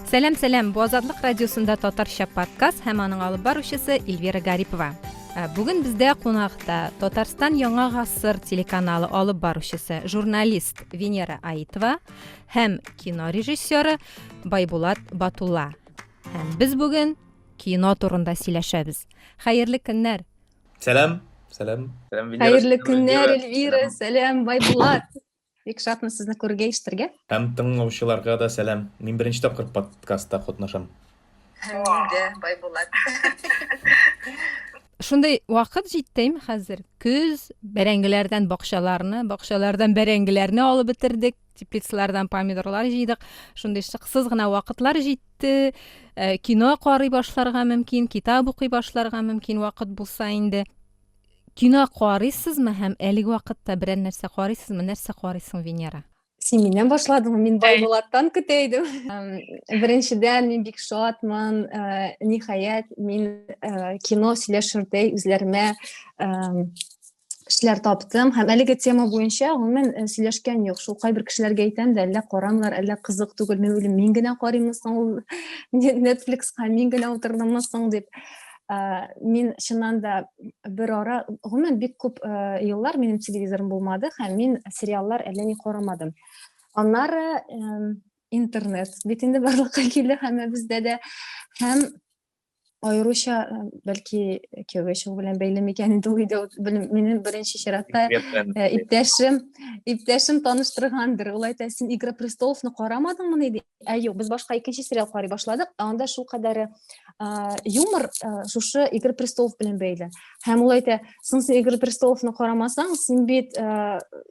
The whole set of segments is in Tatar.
Сәлам, сәлам. Бу Азатлык радиосында татарча подкаст һәм аның алып баручысы Эльвира Гарипова. Ә, бүген бездә кунакта Татарстан Яңа гасыр телеканалы алып баручысы, журналист Венера Аитова һәм кино режиссеры Байбулат Батулла. Һәм без бүген кино турында сөйләшәбез. Хәерле көннәр! Сәлам, сәлам. Сәлам, Венера. Хәерле көннәр, Эльвира, сәлам, Байбулат. Бик шатмын сезне күрергә, ишетергә. Һәм тыңлаучыларга да сәлам. Мин беренче тапкыр подкастта катнашам. Һәм мин дә, Байбулат. Шундый вакыт җитте инде хәзер. Көз, бәрәңгеләрдән бакчаларны, бакчалардан бәрәңгеләрне алып бетердек, теплицалардан помидорлар җыйдык. Шундый шыксыз гына вакытлар җитте. Э, кино карый башларга мөмкин, китап укый башларга мөмкин вакыт булса инде. Кино карыйсызмы һәм әлеге вакытта берәр нәрсә карыйсызмы? Нәрсә карыйсың, Венера? Син миннән башладың, мин Байбулаттан көтә идем. Беренчедән, мин бик шатмын. Э, ниһаять, мин э, кино сөйләшердәй үзләремә кешеләр таптым һәм әлеге тема буенча гомумән э, сөйләшкән юк. Шул кайбер кешеләргә әйтәм дә, әллә карамлар, әллә кызык түгел. Мин уйлыйм, мин генә карыйммы соң ул Netflix-ка, мин генә утырдыммы соң дип. Мин чыннан да бер ара, гомумән бик күп еллар минем телевизорым булмады һәм мин сериаллар әллә ни карамадым. Аннары интернет бит инде барлыкка килде һәммәбездә дә һәм аеруча бәлки кияүгә чыгу белән бәйле микән инде ул өйдә минем беренче чиратта иптәшем иптәшем таныштыргандыр. Ул әйтә, син Игра престоловны карамадыңмыни ди. Ә юк, без башка икенче сериал карый башладык, ә анда шул кадәр юмор шушы Игры престолов белән бәйле. Һәм ул әйтә, соң син Игры престоловны карамасаң, син бит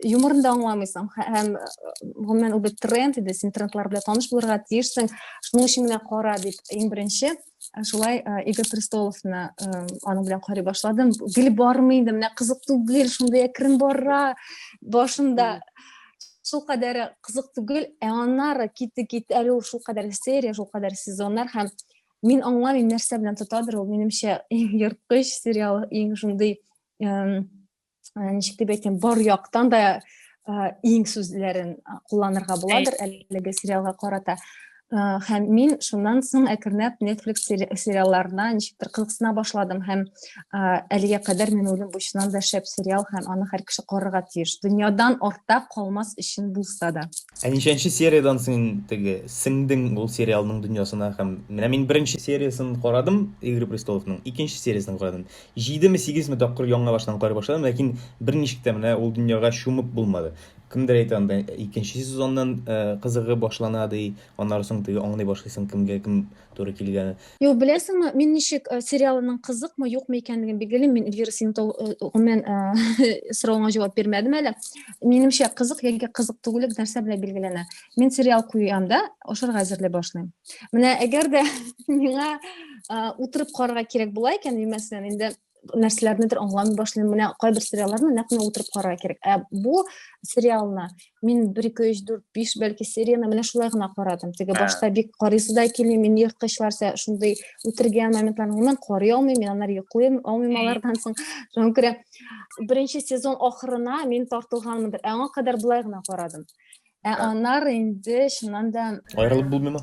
юморны да аңламыйсың. Һәм гомумән ул бит тренд иде, син трендлар белән таныш булырга тиешсең, шуның өчен генә кара дип иң беренче шулай Игорь Престоловны аның белән карый башладым. Гел бармый инде, менә кызык түгел, шундый әкрен бара башында. Шул кадәр кызык түгел, ә аннары китте китте, әле ул шул кадәр серия, шул кадәр сезоннар һәм мин аңламыйм, нәрсә белән тотадыр ул, минемчә, иң ерткыч сериал, иң шундый ничек дип әйтәм, бар яктан да иң сүзләрен кулланырга буладыр әлеге сериалга карата. Һәм мин шуннан соң әкренләп Netflix сериалларына ничектер кызыксына башладым һәм әлегә кадәр мин уйлыйм, бу чыннан да шәп сериал һәм аны һәр кеше карарга тиеш. Дөньядан артта калмас өчен булса да. Ә ничәнче сериядән син теге сеңдең ул сериалның дөньясына һәм менә мин беренче сериясын карадым Игры престоловның, икенче сериясын карадым. Җидеме, сигезме тапкыр яңа баштан карый башладым, ләкин берничек тә менә ул дөньяга чумып булмады. Кемдер әйтә, анда икенче сезоннан э, кызыгы башлана ди, аннары соң теге аңлый башлыйсың кемгә кем туры килгәне. Юк, беләсеңме, мин ничек э, сериалының кызыкмы, юкмы икәнлеген билгелим. Мин Эльвира, синең э, гомумән соравыңа җавап бирмәдем әле. Минемчә, кызык яки кызык түгеллек нәрсә белән билгеләнә? Мин сериал куям да, ашарга әзерли башлыйм. Менә әгәр дә миңа утырып карарга кирәк була икән, мин мәсәлән, инде нәрсәләрнедер аңламый башлыйм. Менә кайбер сериалларны нәкъ менә утырып карарга кирәк. Ә бу сериалны мин 1, 2, 3, 4, 5 бәлки серияны менә шулай гына карадым. Теге башта бик карыйсы да килми, мин ерткычларча шундый үтергән моментларны гомумән карый алмыйм, мин аннары йоклыйм алмыйм алардан соң. Шуңа күрә беренче сезон ахырына мин тартылганмындыр. Ә аңа кадәр болай гына карадым. Ә аннары инде чыннан да аерылып булмыймы?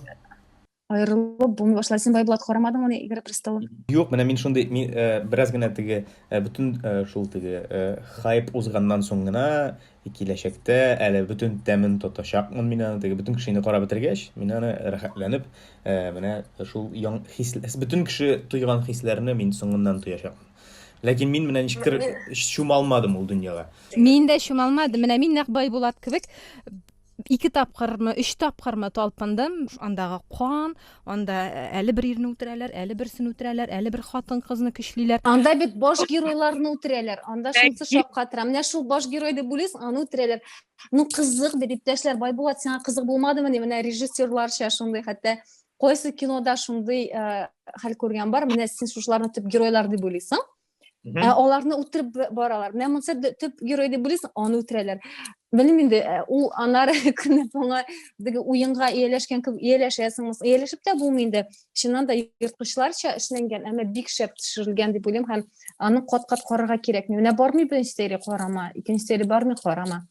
Аерылып булмый башлады. Син, Байбулат, карамадыңмыни Игры престолов? Юк, менә мин шундый, мин э, бераз генә теге э, бөтен э, шул теге э, хайп узганнан соң гына киләчәктә әле бөтен тәмен тотачакмын мин аны теге бөтен кеше инде карап бетергәч, мин аны рәхәтләнеп э, менә шул яң хис бөтен кеше тойган хисләрне мин соңыннан тоячакмын. Ләкин мин менә ничектер чума алмадым ул дөньяга. Мин дә чума алмадым. Менә мин нәкъ Байбулат кебек ике тапкырмы, өч тапкырмы талпындым. Андагы кан, анда әле бер ирне үтерәләр, әле берсен үтерәләр, әле бер хатын-кызны көчлиләр. Анда бит баш геройларны үтерәләр. Анда шунысы шаккатыра. Менә шул баш герой дип уйлыйсың, аны үтерәләр. Ну, кызык бит, иптәшләр, Байбулат, сиңа кызык булмадымыни? Менә режиссерларча шундый хәтта кайсы кинода шундый э, хәл күргән бар. Менә син шушыларны төп геройлар дип уйлыйсың. Ә аларны үтереп баралар. Менә монысы төп герой дип уйлыйсың, аны үтерәләр. Белмим инде, э, ул аннары көнне моңа теге уенга ияләшкән кебек ияләшәсең. Ияләшеп тә булмый инде. Чыннан да ерткычларча эшләнгән, әмма бик шәп төшерелгән дип уйлыйм һәм аны кат-кат карарга кирәкми. Менә бармый беренче серия карама, икенче серия бармый карама.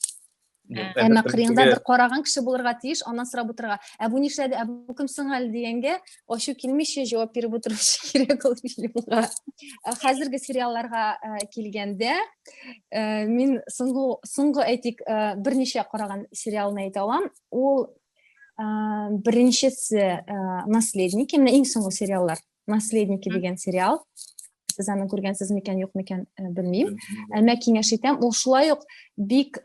Әмма кырыеңда бер караган кеше булырга тиеш, аннан сорап утырырга. Ә бу нишләде, ә бу кем соң әле дигәнгә ачу килмичә җавап биреп утыручы кирәк ул фильмга. Хәзерге сериалларга килгәндә, мин соңгы соңгы әйтик, берничә караган сериалны әйтә алам. Ул беренчесе Наследники, менә иң соңгы сериаллар. Наследники дигән сериал. Сез аны күргәнсез микән, юк микән, белмим. Әмма киңәш итәм, ул шулай ук бик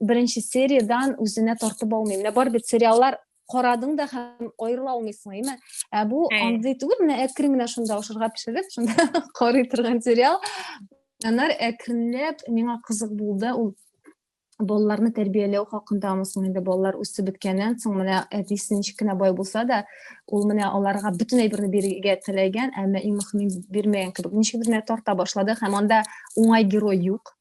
беренче сериядән үзенә тартып алмый. Менә бар бит сериаллар карадың да һәм аерыла алмыйсың, әйме? Ә бу андый түгел, менә әкрен генә шунда ашарга пешереп, шунда карый торган сериал. Аннары әкренләп миңа кызык булды, ул балаларны тәрбияләү хакындамы соң инде балалар үсеп беткәннән соң менә әтисе ничек кенә бай булса да ул менә аларга бөтен әйберне бирергә теләгән әмма иң мөһиме бирмәгән кебек ничектер менә тарта башлады һәм анда уңай герой юк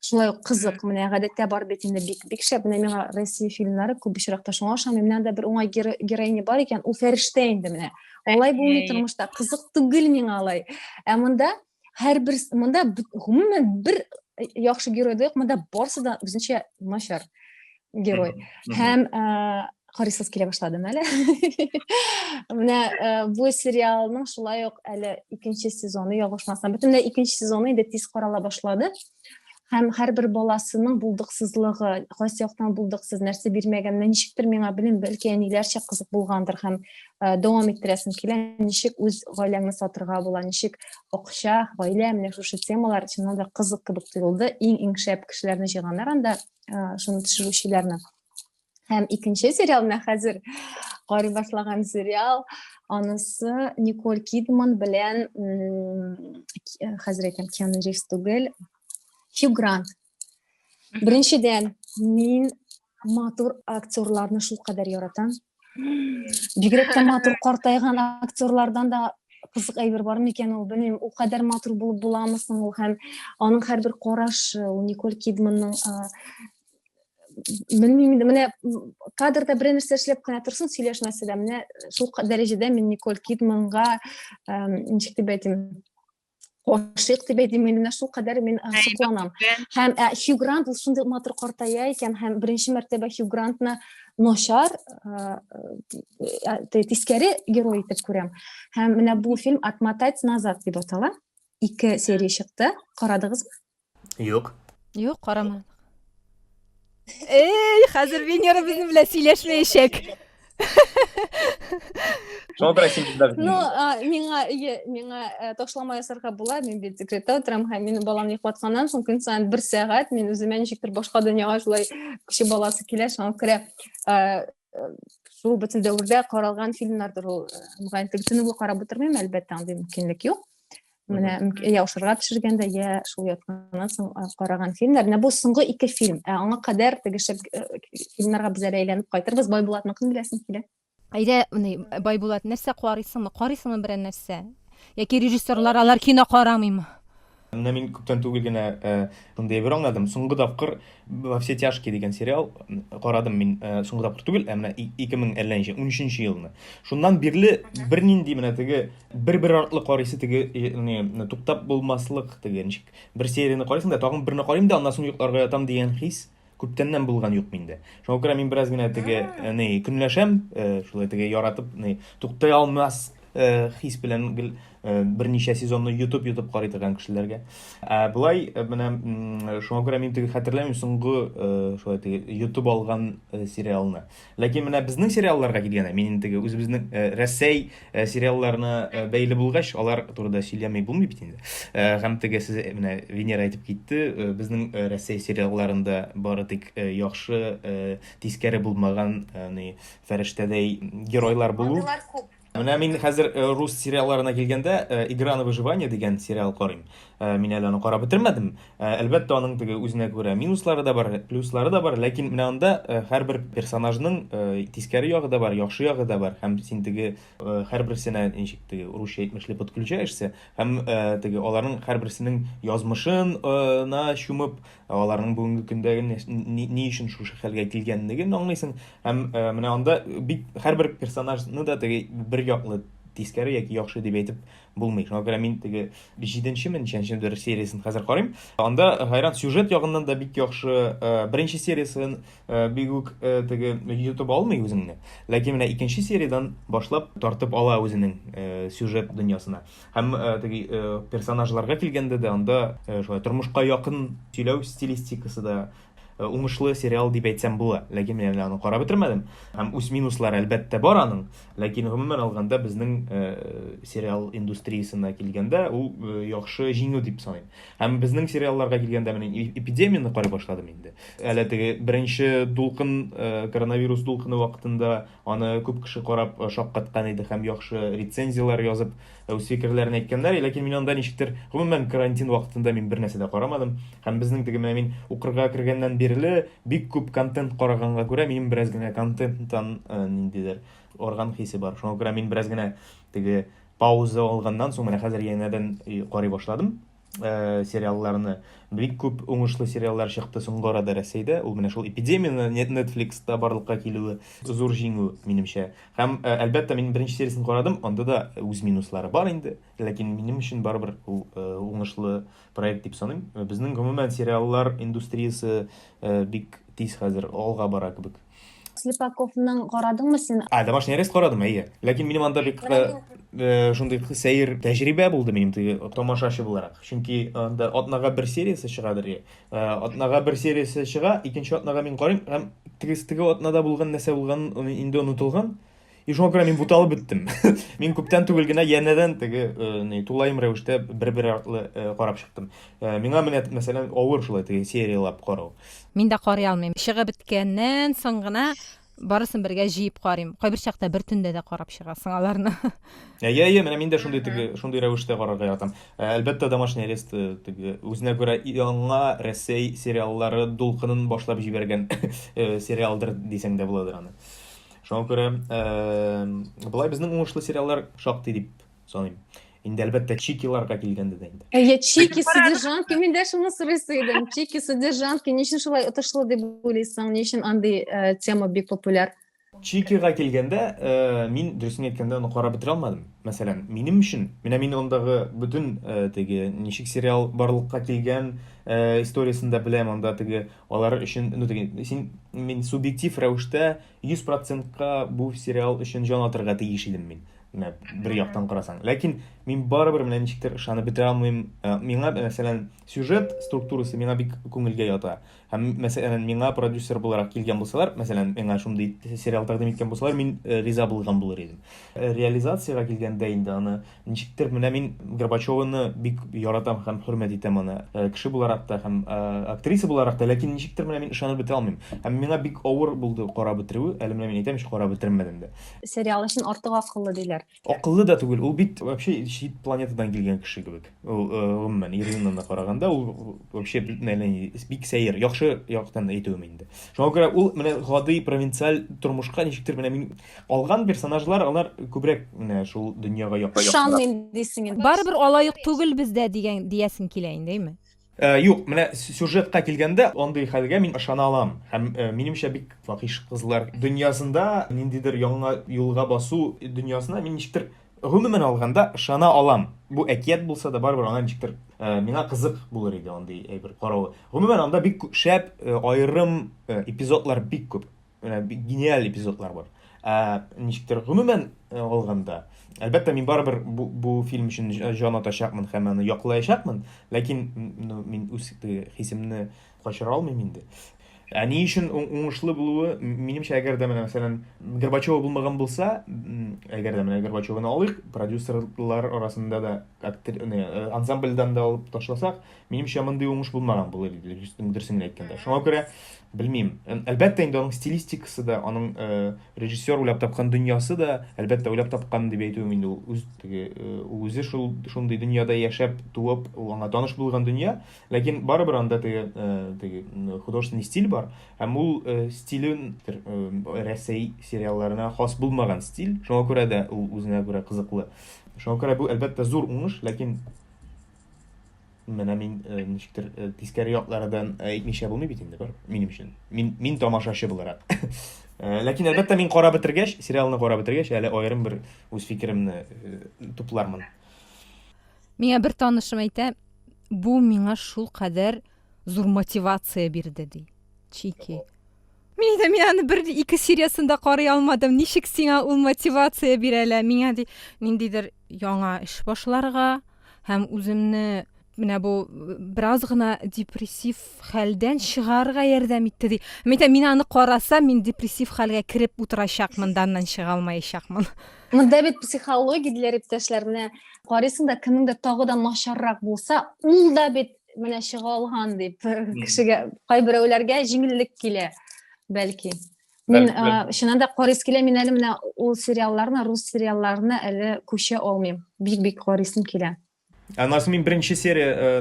шулай ук кызык менә гадәттә бар бит инде бик бик шәп менә миңа Россия фильмнары күп очракта шуңа ошамый менә анда бер уңай героиня бар икән ул фәрештә инде менә алай булмый тормышта кызык түгел миңа алай ә монда һәрбер монда гомумән бер яхшы герой да юк монда барысы да үзенчә начар герой һәм карыйсыз килә башладым әле менә бу сериалның шулай ук әле икенче сезоны ялгышмасам бөтенләй икенче сезоны инде тиз карала башлады һәм һәрбер баласының булдыксызлыгы кайсы яктан булдыксыз нәрсә бирмәгән ничектер миңа белмим бәлки әниләрчә кызык булгандыр һәм дәвам иттерәсем килә ничек үз гаиләңне сатырга була ничек акча гаилә менә шушы темалар чыннан да кызык кебек тоелды иң иң шәп кешеләрне җыйганнар анда шуны төшерүчеләрне һәм икенче сериал менә хәзер карый башлаган сериал анысы Николь Кидман белән хәзер әйтәм Киану Ривз түгел Хью Грант беренчедән мин матур актерларны шулкадәр яратам бигрәк тә матур картайган актерлардан да кызык әйбер бар микән ул белмим ул кадәр матур булып буламы соң ул һәм аның һәрбер карашы ул Николь Кидманның белмим инде менә кадрда берәр нәрсә эшләп кенә торсын сөйләшмәсә дә менә шул дәрәҗәдә мин Николь Кидманга ничек дип әйтим гашыйк дип әйтим инде менә шул кадәр мин сокланам һәм Хью Грант ул шундый матур картая икән һәм беренче мәртәбә Хью Грантны начар тискәре герой итеп күрәм һәм менә бу фильм отмотать назад дип атала ике серия чыкты карадыгызмы Юк. Юк, карамадык. Эй, хәзер Венера безнең белән сөйләшмәячәк. Шуңа күрә син бездә Ну, миңа миңа э, ташлама ясарга була, мин бит декретта утырам һәм минем баламны йоклатканнан соң көн саен бер сәгать мин үземә ничектер башка дөньяга шулай кеше баласы килә, шуңа күрә э, шул бөтен дәвердә каралган фильмнардыр ул. Мөгаен, төне буе карап утырмыйм, әлбәттә, андый мөмкинлек юк. Менә я ашарга пешергәндә, я шул ятканнан соң караган фильмнар. Менә бу соңгы ике фильм. Ә аңа кадәр теге шәп фильмнарга без әле әйләнеп кайтырбыз. Байбулатныкын беләсем килә. Әйдә, Байбулат, нәрсә карыйсыңмы? Карыйсыңмы берәр нәрсә? Яки режиссерлар алар кино карамыймы? Менә мин күптән түгел генә шундый әйбер аңладым. Соңгы тапкыр Во все тяжкие дигән сериал карадым мин соңгы тапкыр түгел, ә менә 2000 әллә ничә, 13 елны. Шуннан бирле бернинди менә теге бер-бер артлы карыйсы теге не туктап булмаслык теге ничек бер серияне карыйсың да тагын берне карыйм да аннан соң йокларга ятам дигән хис күптәннән булган юк миндә. Шуңа күрә мин бераз генә теге ни көнләшәм, шулай теге яратып ни туктай алмас хис белән гел берничә сезонны йотып-йотып карый торган кешеләргә. Ә болай менә шуңа күрә мин теге хәтерләмим соңгы шулай теге йотып алган сериалны. Ләкин менә безнең сериалларга килгәндә, мин инде теге үзебезнең Рәсәй сериалларына бәйле булгач, алар турында сөйләми булмый бит инде. Һәм теге сез менә Венера әйтеп китте, безнең Рәсәй сериалларында бары тик яхшы, тискәре булмаган ни фәрештәдәй геройлар булу. Андыйлар күп. Менә мин хәзер рус сериалларына килгәндә, Игра на выживание дигән сериал карыйм. Мин әле аны карап бетермәдем. Әлбәттә, аның теге үзенә күрә минуслары да бар, плюслары да бар, ләкин менә анда һәрбер персонажның тискәре ягы да бар, яхшы ягы да бар. Һәм син теге һәрберсенә ничек теге русча әйтмешли подключаешься һәм теге аларның һәрберсенең язмышына чумып, аларның бүгенге көндәге ни өчен шушы хәлгә килгәнлеген аңлыйсың. Һәм менә анда бик һәрбер персонажны да теге бер яклы тискәре яки яхшы дип әйтеп булмый. Шуңа күрә мин теге җиденчеме, ничәнчедер сериясен хәзер карыйм. Анда хайран сюжет ягыннан да бик яхшы. Беренче сериясен бик үк теге йотып алмый үзеңне. Ләкин менә икенче сериядән башлап тартып ала үзенең сюжет дөньясына. Һәм теге персонажларга килгәндә дә анда шулай тормышка якын сөйләү стилистикасы да уңышлы сериал дип әйтсәм була. Ләкин мин әле аны карап бетермәдем. Һәм үз минуслары әлбәттә бар аның. Ләкин гомумән алганда безнең сериал индустриясенә килгәндә ул яхшы җиңү дип саныйм. Һәм безнең сериалларга килгәндә мин эпидемияне карый башладым инде. Әле теге беренче дулкын, коронавирус дулкыны вакытында аны күп кеше карап шаккаткан иде һәм яхшы рецензияләр язып үз фикерләрен әйткәннәр. Ләкин мин анда ничектер, гомумән карантин вакытында мин бер нәрсә дә карамадым. Һәм безнең теге менә мин укырга кергәннән бирле бик күп контент караганга күрә минем бераз генә контенттан ниндидер орган хисе бар. Шуңа күрә мин бераз генә теге пауза алганнан соң менә хәзер янәдән карый башладым сериалларны. Бик күп уңышлы сериаллар чыкты соңгы арада Рәсәйдә. Ул менә шул эпидемияне Netflix-та барлыкка килүе зур җиңү, минемчә. Һәм, әлбәттә, мин беренче сериясен карадым, анда да үз минуслары бар инде. Ләкин минем өчен барыбер ул уңышлы проект дип саныйм. Безнең гомумән сериаллар индустриясе бик тиз хәзер алга бара кебек. Слепаковның карадыңмы син? А, домашний арест карадым, әйе. Ләкин минем анда бик шундый сәер тәҗрибә булды минем теге тамашачы буларак. Чөнки анда атнага бер сериясе чыгадыр. Атнага бер сериясе чыга, икенче атнага мин карыйм һәм теге теге атнада булган нәрсә булган инде онытылган. И шуңа күрә мин буталып беттем. Мин күптән түгел генә янәдән теге ни тулаем рәвештә бер-бер артлы карап чыктым. Миңа менә мәсәлән авыр шулай теге серияләп карау. Мин дә карый алмыйм. Чыгып беткәннән соң гына барысын бергә җыеп карыйм. Кайбер чакта бер төндә дә карап чыгасың аларны. Әйе, әйе, менә мин дә шундый теге шундый рәвештә карарга яратам. Әлбәттә, Домашний арест теге үзенә күрә яңа Рәсәй сериаллары дулкынын башлап җибәргән сериалдыр дисәң дә буладыр аны. Шуңа күрә болай безнең уңышлы сериаллар шактый дип саныйм. Инде әлбәттә чикиларга килгәндә дә инде. Әйе, чики содержанки, мин дә шуны сорыйсы идем. Чики содержанки ни өчен шулай отышлы дип уйлыйсың? Ни өчен андый тема бик популяр? Чикига килгәндә, мин дөресен әйткәндә аны карап бетерә алмадым. Мәсәлән, минем өчен, менә мин андагы бөтен теге ничек сериал барлыкка килгән историясен дә беләм, анда теге алар өчен, ну теге син мин субъектив рәвештә 100 процентка бу сериал өчен җан атырга тиеш идем мин. Менә бер яктан карасаң. Ләкин мин барыбер менә ничектер ышанып бетерә алмыйм. Миңа, мәсәлән, сюжет структурасы миңа бик күңелгә ята. Һәм, мәсәлән, миңа продюсер буларак килгән булсалар, мәсәлән, миңа шундый сериал тәкъдим иткән булсалар, мин риза булган булыр идем. Реализациягә килгәндә инде аны ничектер менә мин Горбачеваны бик яратам һәм хөрмәт итәм аны кеше буларак та һәм актриса буларак та, ләкин ничектер менә мин ышанып бетерә алмыйм. Һәм миңа бик авыр булды карап бетерүе, әле менә мин әйтәм ич, карап бетермәдем дә. Сериал өчен артык акыллы диләр. Акыллы да түгел, ул бит вообще чит планетадан килгән кеше кебек. Ул гомумән Иринаны караганда ул вообще әллә ни бик сәер, яхшы яктан әйтүем инде. Шуңа күрә ул менә гади провинциаль тормышка ничектер менә мин Алган персонажлар алар күбрәк менә шул дөньяга якын. Ышанмыйм дисең инде. Барыбер алай ук түгел бездә дигән диясең килә инде, әйме? Юк, менә сюжетка килгәндә, андый хәлгә мин ышана алам. Һәм, минемчә, бик фахиш кызлар дөньясында ниндидер яңа юлга басу дөньясына мин ничектер гомумән алганда ышана алам. Бу әкият булса да, барыбер аңа ничектер миңа кызык булыр иде андый әйбер каравы. Гомумән, анда бик шәп, аерым эпизодлар бик күп. Менә бик гениаль эпизодлар бар. Ә ничектер гомумән алганда, әлбәттә, мин барыбер бу фильм өчен җан атачакмын һәм аны яклаячакмын, ләкин ну, мин үз хисемне качыра алмыйм инде. Ә ни өчен уңышлы булуы, минемчә, әгәр дә менә, мәсәлән, Горбачева булмаган булса, әгәр дә менә Горбачеваны алыйк, продюсерлар арасында да, ансамбльдан да алып ташласак, Минемчә, мондый уңыш булмаган булыр иде, дөресен генә әйткәндә. Шуңа күрә, белмим. Әлбәттә, инде аның стилистикасы да, аның режиссер уйлап тапкан дөньясы да, әлбәттә, уйлап тапкан дип әйтүем инде ул үз теге ул үзе шул шундый дөньяда яшәп, туып, ул аңа таныш булган дөнья. Ләкин барыбер анда теге теге художественный стиль бар. Һәм ул стилен Рәсәй сериалларына хас булмаган стиль. Шуңа күрә дә ул үзенә күрә кызыклы. Шуңа күрә бу, әлбәттә, зур уңыш, ләкин Менә мин ничектер тискәре якларыдан әйтмичә булмый бит инде, бар, минем өчен. Мин мин тамашачы буларак. Ләкин әлбәттә мин карап бетергәч, сериалны карап бетергәч, әле аерым бер үз фикеремне туплармын. Миңа бер танышым әйтә, бу миңа шул кадәр зур мотивация бирде, ди. Чики. Мин әйтәм, мин аны бер ике сериясын да карый алмадым. Ничек сиңа ул мотивация бирә әле? Миңа ди, ниндидер яңа эш башларга һәм үземне менә бу бераз гына депрессив хәлдән чыгарга ярдәм итте ди. Мин әйтәм, мин аны карасам, мин депрессив хәлгә кереп утырачакмын да аннан чыга алмаячакмын. Монда бит психология диләр иптәшләр. Менә карыйсың да, кемнеңдер тагы да начаррак булса, ул да бит менә чыга алган дип кешегә кайберәүләргә җиңеллек килә бәлки. Мин чыннан да карыйсы килә, мин әле менә ул сериалларны, рус сериалларына әле күчә алмыйм. Бик-бик карыйсым килә. Аннан соң мин беренче серия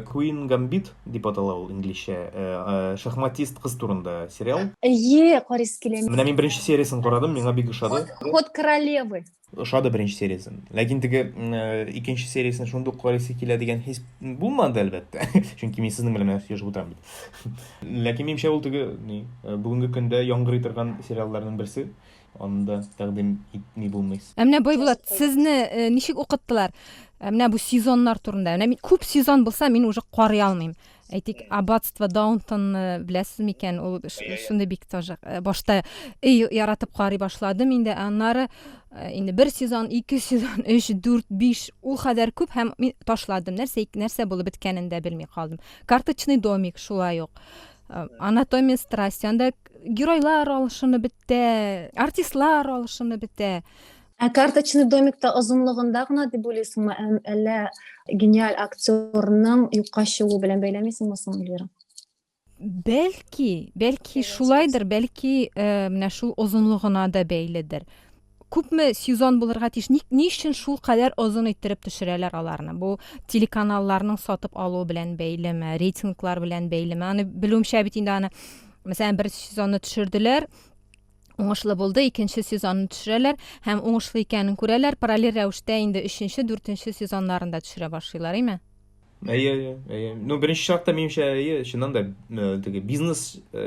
Queen Gambit дип атала ул инглизчә. Шахматист кыз турында сериал. Әйе, карыйсы килә. Менә мин беренче сериясен карадым, миңа бик ошады. Ход королевы. Ошады беренче сериясен. Ләкин теге икенче сериясен шундук карыйсы килә дигән хис булмады, әлбәттә. Чөнки мин сезнең белән менә сөйләшеп утырам бит. Ләкин минемчә ул теге ни, бүгенге көндә яңгырый торган сериалларның берсе. Аны да тәкъдим итми булмый. Ә менә Байбулат, сезне ничек укыттылар? Ә менә бу сезоннар турында. Менә мин күп сезон булса, мин уже карый алмыйм. Әйтик, Аббатство Даунтонны беләсез микән? Ул шундый бик тоже башта эй яратып карый башладым инде, аннары инде бер сезон, ике сезон, өч, дүрт, биш, ул кадәр күп һәм мин ташладым. Нәрсә нәрсә булып беткәнен дә белми калдым. Карточный домик шулай ук. Анатомия страсти. Анда геройлар алышынып бетә, артистлар алышынып бетә. Ә карточный домикта озынлыгында гына дип уйлыйсыңмы, әллә гениаль актерның юкка чыгуы белән бәйләмисеңме соң, Эльвира? Бәлки, бәлки шулайдыр, бәлки э, менә шул озынлыгына да бәйледер. Күпме сезон булырга тиеш? Ни, ни өчен шул кадәр озын иттереп төшерәләр аларны? Бу телеканалларның сатып алуы белән бәйлеме, рейтинглар белән бәйлеме? Аны белүемчә бит инде аны, мәсәлән, бер сезонны төшерделәр, уңышлы булды, икенче сезонны төшерәләр һәм уңышлы икәнен күрәләр, параллель рәвештә инде өченче, дүртенче сезоннарын да төшерә башлыйлар, әйме? Әйе, әйе, әйе. Ну, беренче чакта минемчә, әйе, чыннан да э, теге бизнес э,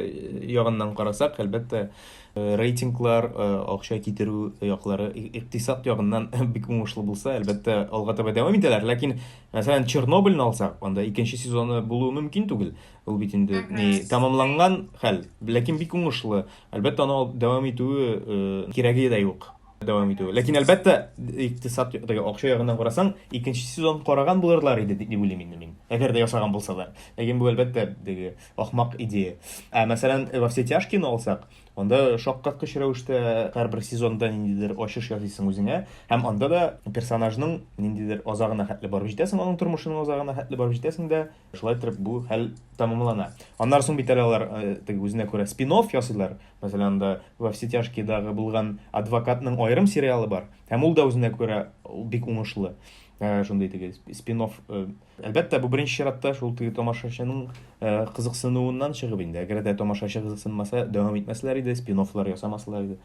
ягыннан карасак, әлбәттә, э, рейтинглар, акча китерү яклары икътисад ягыннан бик уңышлы булса, әлбәттә, алга таба дәвам итәләр. Ләкин, мәсәлән, Чернобыльны алсак, анда икенче сезоны булуы мөмкин түгел. Ул бит инде ни тәмамланган хәл, ләкин бик уңышлы. Әлбәттә, аны дәвам итүе кирәге дә юк. Дәвам итү. Ләкин әлбәттә, икътисад теге акча ягыннан карасаң, икенче сезон караган булырлар иде дип уйлыйм инде мин. Әгәр дә ясаган булсалар. Ләкин бу әлбәттә теге ахмак идея. Ә мәсәлән, Во все тяжкие алсак, анда шаккаткыч рәвештә һәрбер сезонда ниндидер ачыш ясыйсың үзеңә, һәм анда да персонажның ниндидер азагына хәтле барып җитәсең, аның тормышының азагына хәтле барып җитәсең дә, шулай итеп бу хәл тәмамлана. Аннары соң бит әле алар э, теге үзенә күрә спин-офф ясыйлар. Мәсәлән, анда Во все тяжкиедагы булган адвокатның аерым сериалы бар. Һәм ул да үзенә күрә бик уңышлы. Э, шундый теге спин-офф. Э, әлбәттә, бу беренче чиратта шул теге тамашачының э, кызыксынуыннан чыгып инде. Әгәр дә тамашачы кызыксынмаса, дәвам итмәсләр иде, спин-оффлар ясамаслар иде.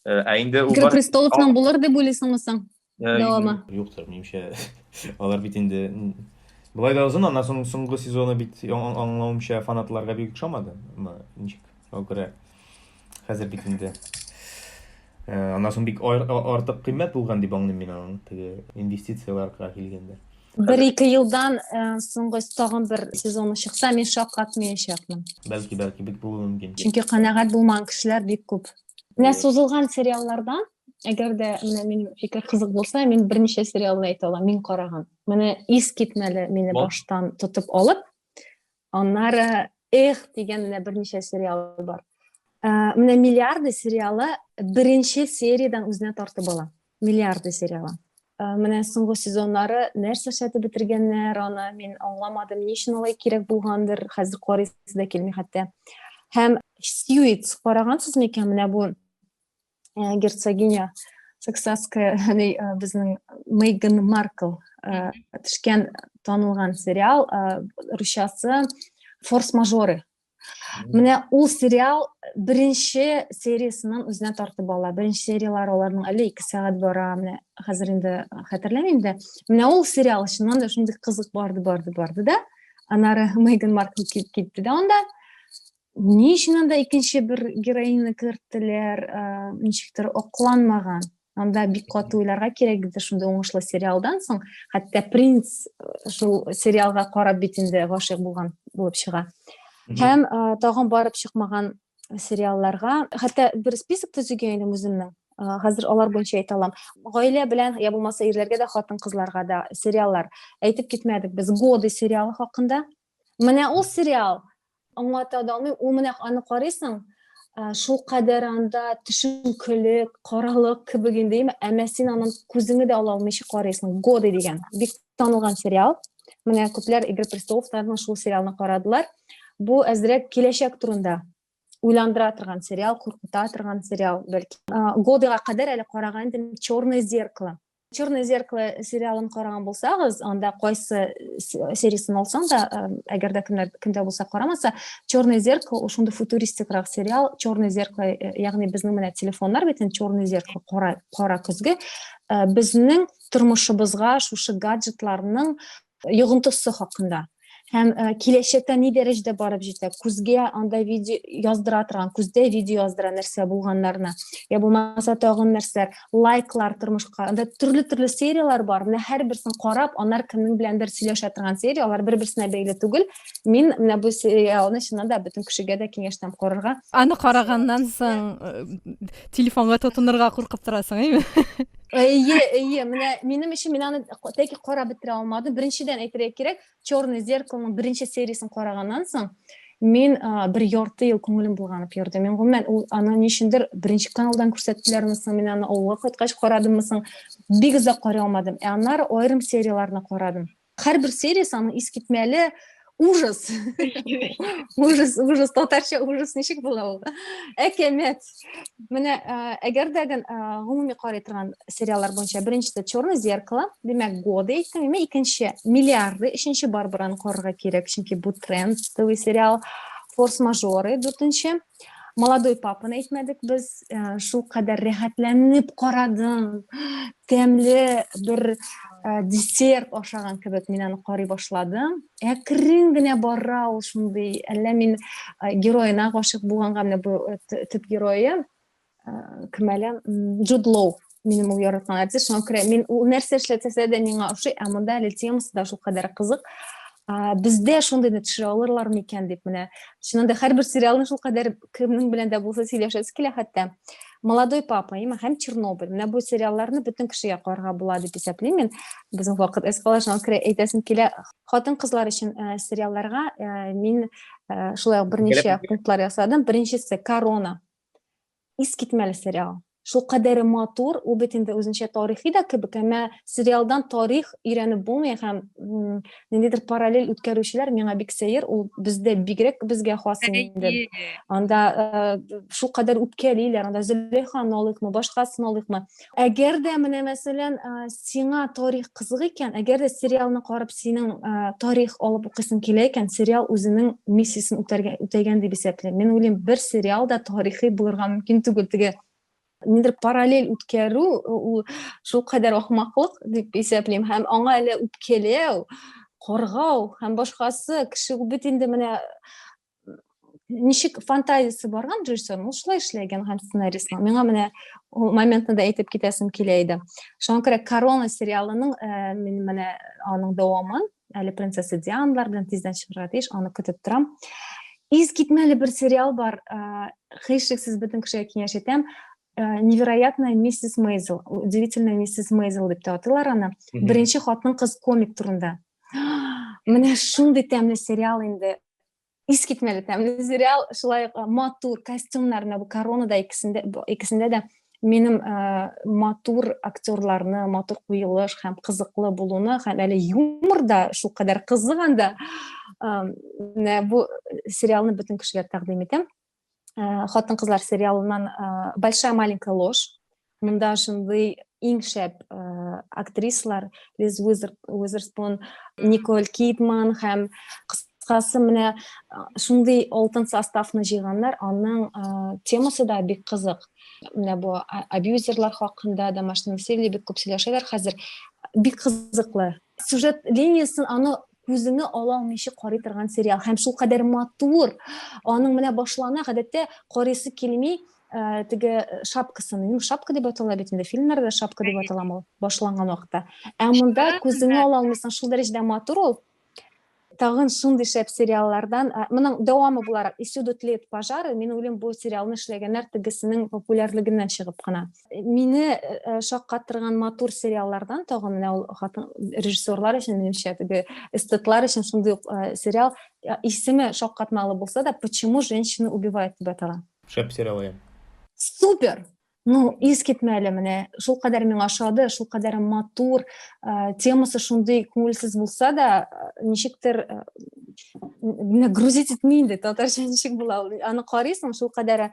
Ә инде ул Игра престоловның булыр дип уйлыйсыңмы соң? Дәвамы. Юктыр, минемчә. Алар бит инде болай да озын, аннан соң соңгы сезоны бит аңлавымча фанатларга бик ошамады. Ничек? Шуңа күрә хәзер бит инде аннан соң бик артык кыйммәт булган дип аңлыйм мин аның теге инвестицияләргә килгәндә. Бер-ике елдан соңгы тагын бер сезоны чыкса, мин шаккатмаячакмын. Бәлки, бәлки бик булуы мөмкин. Чөнки канәгать булмаган кешеләр бик күп. Менә сузылган сериаллардан, әгәр дә менә минем фикер кызык булса, мин берничә сериалны әйтә алам, мин караган. Менә искитмәле мине баштан тотып алып, аннары эх дигән менә берничә сериал бар. Менә Миллиарды сериалы беренче сериядән үзенә тартып ала. Миллиарды сериалы. Менә соңгы сезоннары нәрсә эшләтеп бетергәннәр аны, мин аңламадым, ни өчен алай кирәк булгандыр, хәзер карыйсы да килми хәтта. Һәм Сьюитс карагансыз микән менә бу герцогиня Саксасская, яғни безнең Мейган Маркл төшкән танылган сериал, русчасы Форс-мажоры. Менә ул сериал беренче сериясеннән үзенә тартып ала. Беренче серияләр аларның әле 2 сәгать бара, менә хәзер инде хәтерләмим дә. Менә ул сериал чыннан да шундый кызык барды, барды, барды да. Аннары Мейган Маркл китте дә анда. Ни өчен анда икенче бер героиняны керттеләр, ничектер акланмаган. Анда бик каты уйларга кирәк иде шундый уңышлы сериалдан соң. Хәтта принц шул сериалга карап бит инде гашыйк булган булып чыга. Һәм тагын барып чыкмаган сериалларга, хәтта бер список төзегән идем үземнең. Хәзер алар буенча әйтә алам. Гаилә белән, я булмаса ирләргә дә, хатын-кызларга да сериаллар. Әйтеп китмәдек без Годы сериалы хакында. Менә ул сериал аңлата да алмыйм. Ул менә аны карыйсың, шул кадәр анда төшенкелек, каралык кебек инде, әмма син анын күзеңне дә ала алмыйча карыйсың. Годы дигән бик танылган сериал. Менә күпләр Игры престоловтарның шул сериалны карадылар. Бу әзрәк киләчәк турында уйландыра торган сериал, куркыта торган сериал, бәлки. Годыга кадәр әле караган идем Черное зеркало. Черное зеркало сериалын караган булсагыз, анда кайсы сериясын алсаң да, әгәр дә кемнәр кемдә булса карамаса, Черное зеркало ул шундый футуристикрак сериал, Черное зеркало, ягъни безнең менә телефоннар бит инде Черное зеркало, кара кара көзге, безнең тормышыбызга шушы гаджетларның йогынтысы хакында һәм киләчәктә ни дәрәҗәдә барып җитә, күзгә анда видео яздыра торган, күздә видео яздыра нәрсә булганнарны, я булмаса тагын нәрсәләр, лайклар тормышка, анда төрле-төрле серияләр бар, менә һәрберсен карап, аннар кемнең беләндер сөйләшә торган серия, алар бер-берсенә бәйле түгел. Мин менә бу сериалны чыннан да бөтен кешегә дә киңәш итәм карарга. Аны караганнан соң телефонга тотынырга куркып торасың, әйме? Әйе, әйе, менә минем өчен мин аны тәки карап бетерә алмадым. Беренчедән әйтергә кирәк, Черное зеркалоның беренче сериясен караганнан соң, мин бер ярты ел күңелем булганып йөрде. Мин гомумән ул аны ни өчендер беренче каналдан күрсәттеләрме соң, мин аны авылга кайткач карадыммы соң, бик озак карый алмадым. Ә аннары аерым серияләрне карадым. Һәрбер сериясе аның искитмәле ужас. Ужас, ужас, татарча ужас ничек була ул? Әкәмәт. Менә әгәр дә гомуми карый торган сериаллар буенча беренчесе Черное зеркало, димәк, Годы әйттем, имә икенче Миллиарды, өченче Барбараны карарга кирәк, чөнки бу трендовый сериал. Форс-мажоры дүртенче. Молодой папаны әйтмәдек без, шул кадәр рәхәтләнеп карадым. Тәмле бер десерт ашаган кебек мин аны карый башладым. Әкрен генә бара ул шундый, әллә мин героена гашыйк булганга, менә бу төп герое кем әле, Джуд Лоу, минем ул яраткан артист, шуңа күрә мин ул нәрсә эшләтсә дә миңа ошый, ә монда әле темасы да шул кадәр кызык. Бездә шундыйны төшерә алырлар микән дип, менә чыннан да һәрбер сериалны шул кадәр кемнең белән дә булса сөйләшәсе килә хәтта. Молодой папа, имә һәм Чернобыль. Менә бу сериалларны бөтен кешегә карарга була дип исәплим мин. Безнең вакыт әз кала, шуңа күрә әйтәсем килә. Хатын-кызлар өчен сериалларга мин шулай ук берничә пунктлар ясадым. Беренчесе Корона. Искитмәле сериал. Шул кадәре матур, ул бит инде үзенчә тарихи да кебек, әмма сериалдан тарих өйрәнеп булмый һәм ниндидер параллель үткәрүчеләр миңа бик сәер, ул бездә бигрәк безгә хас инде. Анда шул кадәр үпкәлиләр, анда Зөләйханы алыйкмы, башкасын алыйкмы. Әгәр дә менә мәсәлән, сиңа тарих кызык икән, әгәр дә сериалны карап синең тарих алып укыйсың килә икән, сериал үзенең миссиясен үтәргә үтәгән дип исәплим. Мин уйлыйм, бер сериал да тарихи булырга мөмкин түгел. Теге нидер параллель үткәрү ул шул кадәр ахмаклык дип исәплим һәм аңа әле үпкәләү, каргау һәм башкасы кеше бит инде менә ничек фантазиясе барган режиссерның, ул шулай эшләгән һәм сценаристның. Миңа менә ул моментны да әйтеп китәсем килә иде. Шуңа күрә Корона сериалының мин менә аның дәвамын, әле принцесса Дианалар белән тиздән чыгарга тиеш, аны көтеп торам. Искитмәле бер сериал бар, һичшиксез бөтен кешегә киңәш итәм. Невероятная миссис Мейзел, удивительная миссис Мейзел дип тә атыйлар аны. Беренче хатын-кыз комик турында. Менә шундый тәмле сериал инде. Искитмәле тәмле сериал, шулай ук матур костюмнар, менә бу Коронада икесендә, икесендә дә минем матур актерларны, матур куелыш һәм кызыклы булуны һәм әле юмор да шул кадәр кызык анда. Менә бу сериалны бөтен кешегә тәкъдим итәм. Хатын-кызлар сериалыннан Большая маленькая ложь. Монда шундый иң шәп актрисалар Лиз Уизерспун, Николь Кидман һәм кыскасы менә шундый алтын составны җыйганнар. Аның темасы да бик кызык. Менә бу абьюзерлар хакында, домашний насилие бик күп сөйләшәләр хәзер. Бик кызыклы. Сюжет линиясын аны Күзеңне ала алмыйча карый торган сериал һәм шулкадәр матур. Аның менә башлана, гадәттә карыйсы килми, теге шапкасын, ну, шапка дип атала бит инде, фильмнарда шапка дип аталамы ул, башланган вакытта. Ә монда күзеңне ала алмыйсың, шул дәрәҗәдә матур ул. Тагын шундый шәп сериаллардан, моның дәвамы буларак, И всюду тлеют пожары, мин уйлыйм, бу сериалны эшләгәннәр тегесенең популярлыгыннан чыгып кына. Мине шаккатырган матур сериаллардан тагын менә ул хатын режиссерлар өчен, минемчә, теге эстетлар өчен шундый ук сериал, исеме шаккатмалы булса да, Почему женщины убивают дип атала. Шәп сериал, иә. Супер! Ну, искитмәле менә, шулкадәр миңа ошады, шулкадәр матур, темасы шундый күңелсез булса да, ничектер менә грузить итми инде, татарча ничек була ул. Аны карыйсың, шулкадәр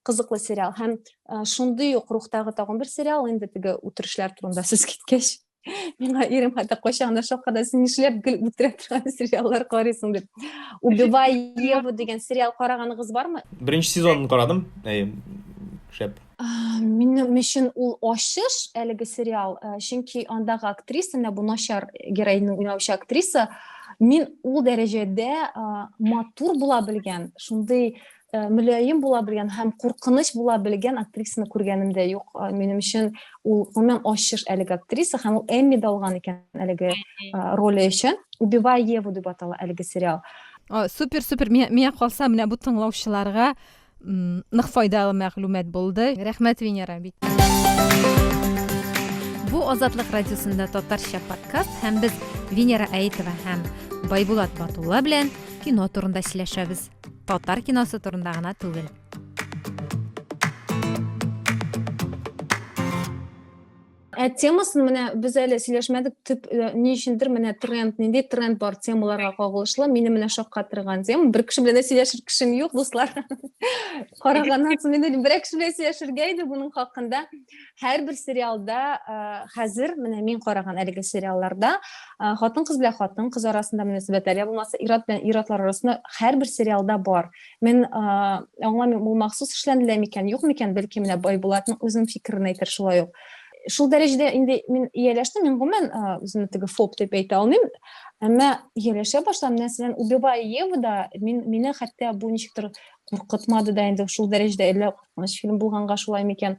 кызыклы сериал. Һәм шундый ук рухтагы тагын бер сериал, инде теге үтерешләр турында сүз киткәч. Миңа ирем хәтта кайчан да шакката, син нишләп гел үтерә торган сериаллар карыйсың дип. Убивая Еву дигән сериал караганыгыз бармы? Беренче сезонын карадым. Әйе, шәп. Минем өчен ул ачыш әлеге сериал, чөнки андагы актриса, менә бу начар героиня уйнаучы актриса, мин ул дәрәҗәдә матур була белгән, шундый мөлаем була белгән һәм куркыныч була белгән актрисаны күргәнем дә юк. Минем өчен ул гомумән ачыш әлеге актриса һәм ул Эмми дә алган икән әлеге роле өчен. Убивая Еву дип атала әлеге сериал. Супер, супер. Миңа калса, менә бу тыңлаучыларга нык файдалы мәгълүмат булды. Рәхмәт, Венера бик. Бу Азатлык радиосында татарча подкаст һәм без Венера Әитова һәм Байбулат Батулла белән кино турында сөйләшәбез. Татар киносы турында гына түгел. Ә темасын менә без әле сөйләшмәдек, төп э, ни өчендер менә тренд, нинди тренд бар темаларга кагылышлы, мине менә шаккатырган тема. Бер кеше белән дә сөйләшер кешем юк, дуслар. Караганнан соң мин уйлыйм, берәр кеше белән сөйләшергә иде моның хакында. Һәрбер сериалда э, хәзер менә мин караган әлеге сериалларда э, хатын-кыз белән хатын-кыз арасында мөнәсәбәтләр, я булмаса ир-ат белән ир-атлар арасында һәрбер сериалда бар. Мин э, аңламыйм, ул махсус эшләнелә микән, юк микән, бәлки менә Байбулатның үзенең фикерен әйтер шулай ук. Шул дәрәҗәдә инде мин ияләштем, мин гомумән үземне теге фоб дип әйтә алмыйм, әмма ияләшә башладым. Мәсәлән, Убивая Еву да мин мине хәтта бу ничектер куркытмады да инде шул дәрәҗәдә, әллә куркыныч фильм булганга шулай микән.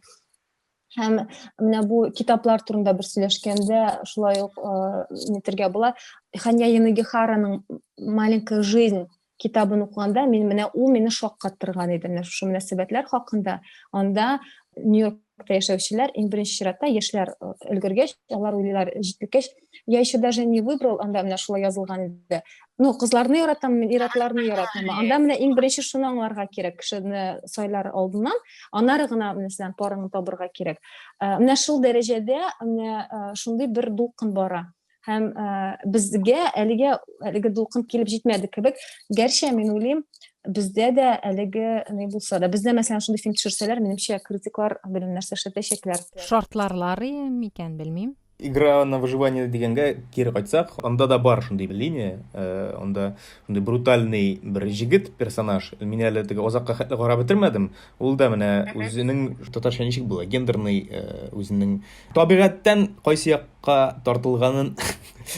Һәм менә бу китаплар турында бер сөйләшкәндә шулай ук нитергә була. Ханья Янагихараның Маленькая жизнь китабын укыганда мин менә ул мине шаккаттырган иде менә шушы мөнәсәбәтләр хакында. Анда Нью-Йоркта яшәүчеләр иң беренче чиратта яшьләр өлгергәч, алар уйлыйлар җитлеккәч, я еще даже не выбрал, анда менә шулай язылган иде. Ну, кызларны яратам, мин ир-атларны яратам. Анда менә иң беренче шуны аңларга кирәк, кешене сайлар алдыннан, аннары гына мәсәлән парыңны табырга кирәк. Э, менә шул дәрәҗәдә менә э, шундый бер дулкын бара. Һәм э, безгә әлегә әлеге дулкын килеп җитмәде кебек. Гәрчә мин уйлыйм, бездә дә әлеге ни булса да, бездә мәсәлән шундый фильм төшерсәләр, минемчә критиклар белән нәрсә эшләтәчәкләр. Шартларлар микән, белмим. Игра на выживание дигәнгә кире кайтсак, анда да бар шундый линия, э, анда шундый брутальный бер җегет персонаж. Мин әле теге озакка хәтле карап бетермәдем. Ул да менә үзенең татарча ничек була, гендерный э, үзенең табигатьтән кайсы якка тартылганын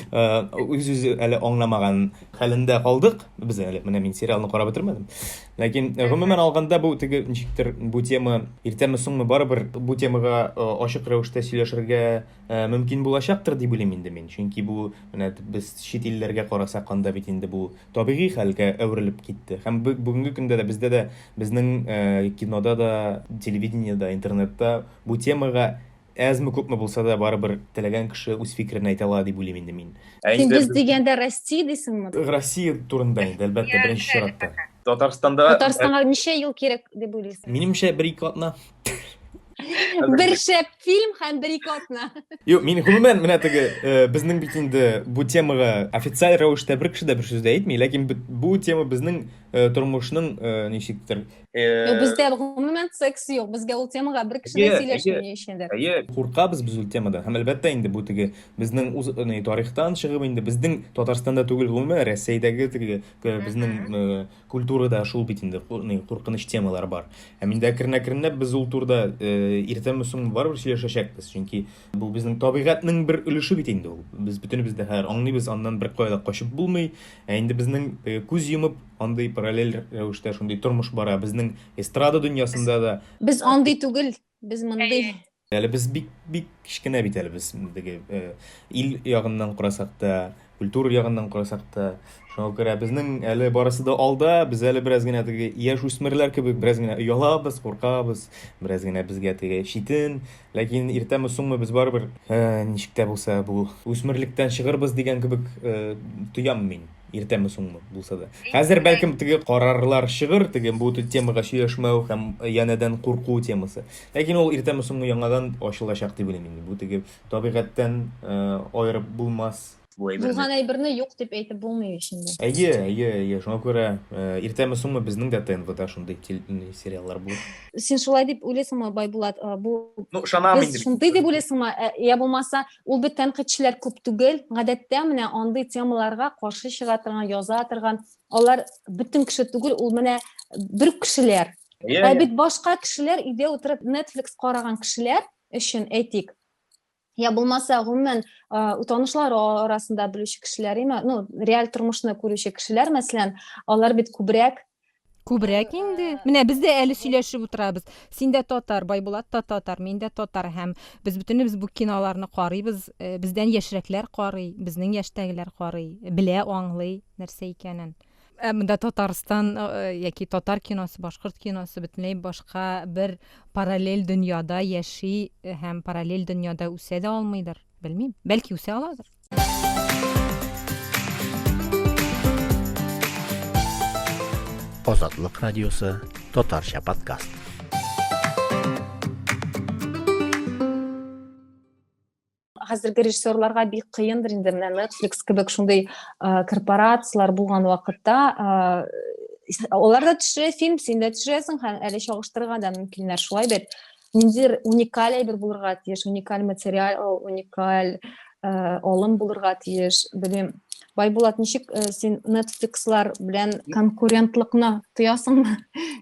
э, үз-үзе әле аңламаган хәлендә калдык. Без әле менә мин сериалны карап бетермәдем. Ләкин э, гомумән алганда бу теге ничектер бу тема иртәме соңмы барыбер бу темага э, ачык рәвештә сөйләшергә э, мөмкин булачактыр дип уйлыйм инде мин. Чөнки бу менә без чит илләргә карасак, анда бит инде бу табигый хәлгә әверелеп китте. Һәм бүгенге көндә дә бездә дә безнең кинода да, телевидениедә, интернетта бу темага Әзме-күпме булса да, барыбер теләгән кеше үз фикерен әйтә ала дип уйлыйм инде мин. Ә Син без дигәндә Россия дисеңме? Россия турында инде, әлбәттә, беренче чиратта. Татарстанда Татарстанга ничә ел кирәк дип уйлыйсың? Минемчә, бер-ике атна. Бер шәп фильм һәм бер-ике атна. Юк, мин гомумән менә теге э, безнең бит инде бу темага официаль рәвештә бер кеше дә бер сүз дә әйтми, ләкин бу тема безнең э, тормышның э, ничектер Юк, бездә гомумән секс юк. Безгә ул темага бер кеше дә сөйләшми ни өчендер. Әйе, куркабыз без ул темадан. Һәм әлбәттә инде бу теге безнең үз тарихтан чыгып инде безнең Татарстанда түгел, гомумән Рәсәйдәге теге безнең культурада шул бит инде куркыныч темалар бар. Һәм инде әкрен-әкренләп без ул турыда иртә иртәме соңмы барыбер сөйләшәчәкбез, чөнки бу безнең табигатьнең бер өлеше бит инде ул. Без бөтенебез дә хәзер аңлыйбыз, аннан беркая да качып булмый. Ә инде безнең э, күз йомып андый параллель рәвештә шундый тормыш бара. Безнең эстрада дөньясында да. Без андый түгел, без мондый. Әле без бик бик кечкенә бит әле без теге э, ил ягыннан карасак та, культура ягыннан карасак та. Шуңа күрә безнең әле барысы да алда, без әле бераз генә теге яшь үсмерләр кебек бераз генә оялабыз, куркабыз, бераз генә безгә теге читен. Ләкин иртәме соңмы без барыбер э, ничек тә булса бу үсмерлектән чыгырбыз дигән кебек э, тоям мин. Иртәме соңмы булса да. Хәзер бәлкем теге карарлар чыгыр, теге бу темага сөйләшмәү һәм янәдән курку темасы. Ләкин ул иртәме соңмы яңадан ачылачак дип уйлыйм инде. Бу теге табигатьтән э, аерып булмас. Бу әйберне. Булган әйберне юк дип әйтеп булмый ич инде. Әйе, әйе, әйе. Шуңа күрә э, иртәме соңмы безнең дә ТНВда шундый сериаллар булыр. Син шулай дип уйлыйсыңмы, Байбулат? Э, бу Ну, ышанам инде. Шундый дип уйлыйсыңмы? Э, я булмаса, ул бит тәнкыйтьчеләр күп түгел. Гадәттә менә андый темаларга каршы чыга торган, яза торган, алар бөтен кеше түгел, ул менә бер кешеләр. Ә бит башка кешеләр өйдә утырып Netflix караган кешеләр өчен әйтик, я булмаса гомумән танышлар арасында белүче кешеләр име ну реаль тормышны күрүче кешеләр мәсәлән алар бит күбрәк Күбрәк инде. Менә без дә әле сөйләшеп утырабыз. Син дә татар, Байбулат та татар, мин дә татар һәм без бөтенебез бу киноларны карыйбыз. Э, бездән яшьрәкләр карый, безнең яшьтәгеләр карый, белә, аңлый нәрсә икәнен. Ә монда Татарстан э, яки татар киносы, башкорт киносы бөтенләй башка бер параллель дөньяда яши э, һәм параллель дөньяда үсә дә алмыйдыр. Белмим. Бәлки үсә аладыр. Азатлык радиосы татарча подкаст. Хәзерге режиссерларга бик кыендыр инде менә Netflix кебек шундый корпорацияләр булган вакытта алар да төшерә фильм, син дә төшерәсең һәм әле чагыштырырга да мөмкиннәр шулай бит. Ниндидер уникаль әйбер булырга тиеш, уникаль материал, уникаль алым булырга тиеш, белмим. Байбулат, ничек син Netflixлар белән конкурентлыкны тоясыңмы?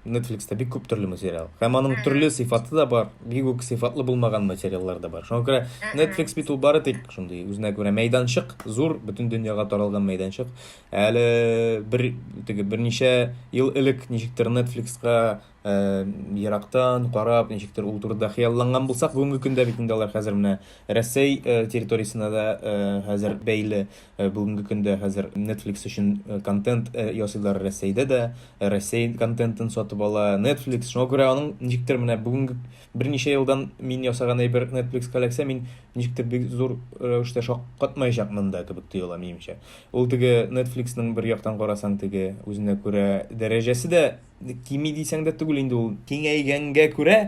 Netflixта бик күп төрле материал. Һәм аның төрле сыйфаты да бар, бик үк сыйфатлы булмаган материаллар да бар. Шуңа күрә Netflix бит ул бары тик шундый үзенә күрә мәйданчык, зур, бөтен дөньяга таралган мәйданчык. Әле бер теге берничә ел элек ничектер Netflixка Э, ерактан карап, ничектер ул турыда хыялланган булсак, бүгенге көндә бит инде алар хәзер менә Рәсәй э, территориясенә дә э, хәзер бәйле. Бүгенге көндә хәзер Netflix өчен контент ясыйлар Рәсәйдә дә, Рәсәй контентын сатып ала Netflix. Шуңа күрә аның ничектер менә бүгенге берничә елдан мин ясаган әйбер Netflix-ка эләксә, мин ничектер бик зур рәвештә шаккатмаячакмын да кебек тоела минемчә. Ул теге Netflix-ның бер яктан карасаң, теге үзенә күрә дәрәҗәсе дә кими дисәң дә түгел инде ул киңәйгәнгә күрә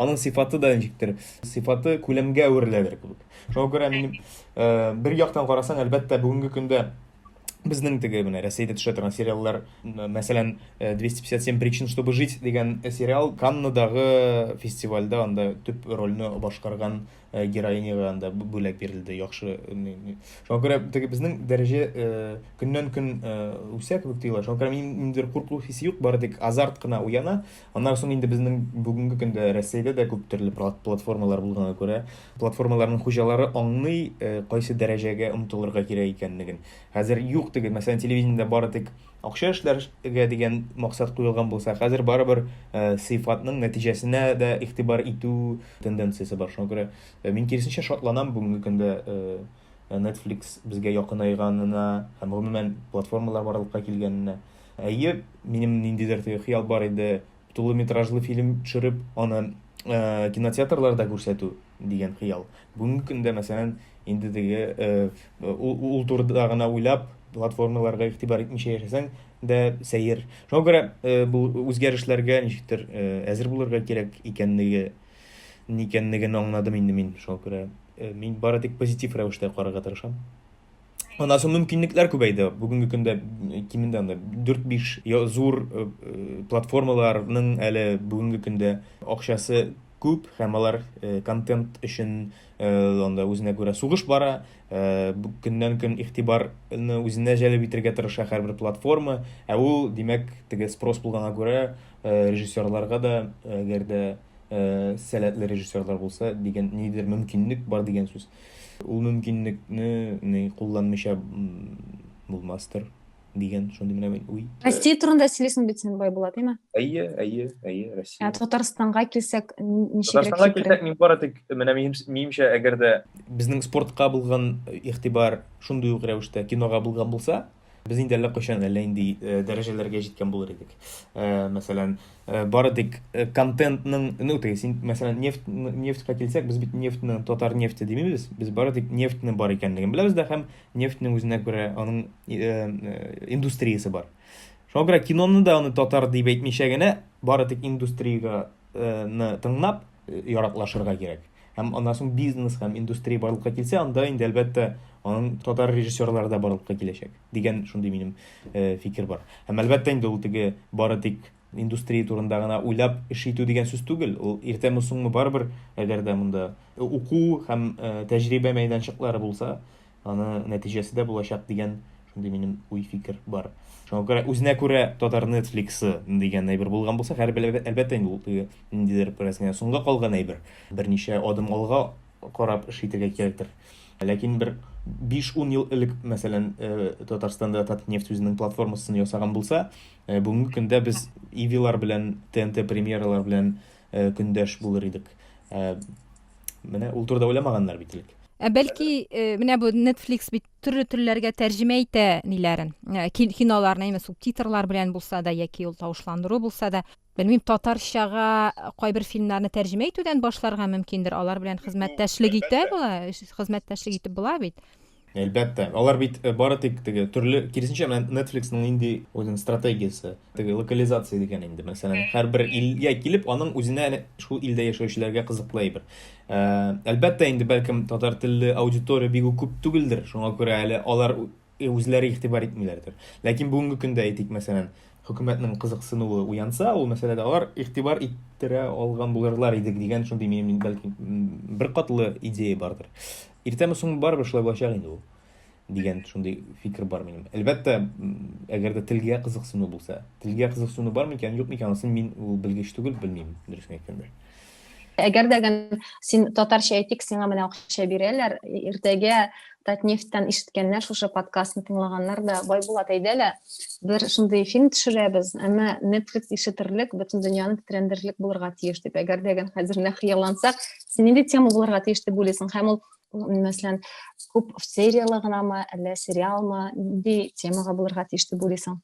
аның сыйфаты да ничектер сыйфаты күләмгә әвереләдер кебек шуңа күрә минем э, бер яктан карасаң әлбәттә бүгенге көндә безнең теге менә Рәсәйдә төшә торган сериаллар мәсәлән 257 э, причин чтобы жить дигән сериал Каннадагы фестивальдә анда төп рольне башкарган Э, героиняга анда бүләк бирелде яхшы шуңа күрә теге безнең дәрәҗә э, көннән көн э, үсә кебек тоела шуңа күрә минем ниндидер курку хисе юк бары тик азарт кына уяна аннан соң инде безнең бүгенге көндә Рәсәйдә дә күп төрле платформалар булганга күрә платформаларның хуҗалары аңлый кайсы дәрәҗәгә омтылырга кирәк икәнлеген хәзер юк теге мәсәлән телевидениедә бары тик акча эшләргә дигән максат куелган булса, хәзер барыбер э, сыйфатның нәтиҗәсенә дә игътибар итү тенденциясе бар. Шуңа күрә э, мин киресенчә шатланам бүгенге көндә э, Netflix безгә якынайганына һәм гомумән платформалар барлыкка килгәненә. Әйе, минем ниндидер теге хыял бар иде, тулы метражлы фильм төшереп, аны э, кинотеатрларда күрсәтү дигән хыял. Бүгенге көндә, мәсәлән, инде теге э, ул, ул турыда гына уйлап, платформаларга игътибар итмичә яшәсәң дә сәер. Шуңа күрә э, бу үзгәрешләргә ничектер э, әзер булырга кирәк икәнлеге икәнлеген аңладым инде мин. Шуңа күрә э, мин бары тик позитив рәвештә карарга тырышам. Аннан соң мөмкинлекләр күбәйде. Бүгенге көндә кимендә анда 4-5 зур э, э, платформаларның әле бүгенге көндә акчасы күп һәм алар э, контент өчен анда үзенә күрә сугыш бара. Көннән-көн игътибарны үзенә җәлеп итәргә тырыша һәрбер платформа. Ә ул, димәк, теге спрос булганга күрә режиссерларга да, әгәр дә сәләтле режиссерлар булса, дигән ниндидер мөмкинлек бар дигән сүз. Ул мөмкинлекне ни кулланмыйча булмастыр дигән шундый менә мин уй. Россия турында сөйлисең бит син, Байбулат, әйме? Әйе, әйе, әйе, Россия. Ә Татарстанга килсәк, ничегрәк Татарстанга килсәк, мин бары тик менә минемчә, әгәр дә безнең спортка булган игътибар шундый ук рәвештә кинога булган булса, Без инде әллә кайчан әллә нинди э, дәрәҗәләргә җиткән булыр идек. Э, мәсәлән, э, бары тик контентның, ну, теге син, мәсәлән, нефть нефтькә килсәк, без бит нефтьне татар нефте димибез, без бары тик нефтьнең бар икәнлеген беләбез дә һәм нефтьнең үзенә күрә аның индустриясе бар. Шуңа күрә киноны да аны татар дип әйтмичә генә, бары тик индустриягә тыңлап яраклашырга кирәк. Һәм аннан соң бизнес һәм индустрия барлыкка килсә, анда инде әлбәттә аның татар режиссерлары да барлыкка киләчәк дигән шундый минем э, фикер бар. Һәм әлбәттә инде ул теге бары тик индустрия турында гына уйлап эш итү дигән сүз түгел. Ул иртәме соңмы барыбер, әгәр дә монда уку һәм э, тәҗрибә мәйданчыклары булса, Аны нәтиҗәсе дә булачак дигән шундый минем уй-фикер бар. Шуңа күрә үзенә күрә татар Netflix-ы дигән әйбер булган булса, һәр әлбәттә инде ул теге ниндидер бераз генә соңга калган әйбер. Берничә адым алга карап эш итәргә кирәктер. Ләкин бер 5-10 ел элек, мәсәлән, э, Татарстанда Татнефть үзенең платформасын ясаган булса, э, бүгенге көндә без Ивилар белән, ТНТ премьералар белән э, көндәш булыр идек. Менә ул турыда уйламаганнар бит элек. Ә бәлки э, менә бу Netflix бит төрле телләргә тәрҗемә итә ниләрен, э, киноларны, әйме субтитрлар белән булса да яки ул тавышландыру булса да. Белмим, татарчага кайбер фильмнарны тәрҗемә итүдән башларга мөмкиндер. Алар белән хезмәттәшлек итә була, хезмәттәшлек итеп була бит. Әлбәттә, алар бит э, бары тик теге төрле, киресенчә, менә Netflix-ның нинди үзенең стратегиясе, теге локализация дигән инде, мәсәлән, һәрбер илгә килеп, аның үзенә шул илдә яшәүчеләргә кызыклы әйбер. Э, әлбәттә инде, бәлкем татар телле аудитория бик үк күп түгелдер, шуңа күрә әле алар үзләре игътибар итмиләрдер. Ләкин бүгенге көндә әйтик, мәсәлән, хөкүмәтнең кызыксынуы уянса, ул мәсьәләдә алар игътибар иттерә алган булырлар иде дигән шундый минем бәлки беркатлы идея бардыр. Иртәме соңмы барыбер шулай булачак инде ул дигән шундый фикер бар минем. Әлбәттә, әгәр дә телгә кызыксыну булса, телгә кызыксыну бар микән, юк микән, анысын мин ул белгеч түгел, белмим, дөресен әйткәндә. Әгәр дә син татарча әйтик, сиңа менә акча бирәләр, иртәгә Татнефтьтән ишеткәннәр, шушы подкастны тыңлаганнар да, Байбулат, әйдә лә, бер шундый фильм төшерәбез, әмма Netflix ишетерлек, бөтен дөньяны тетрәндерерлек булырга тиеш дип. Әгәр дә хәзер менә хыяллансак, син нинди тема булырга тиеш дип уйлыйсың? Һәм ул, мәсәлән, күп сериялы гынамы, әллә сериалмы, нинди темага булырга тиеш дип уйлыйсың?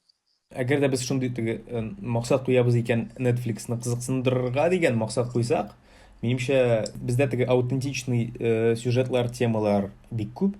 Әгәр дә без шундый теге э, максат куябыз икән, Netflix-ны кызыксындырырга дигән максат куйсак, минемчә, бездә теге аутентичный э, сюжетлар, темалар бик күп.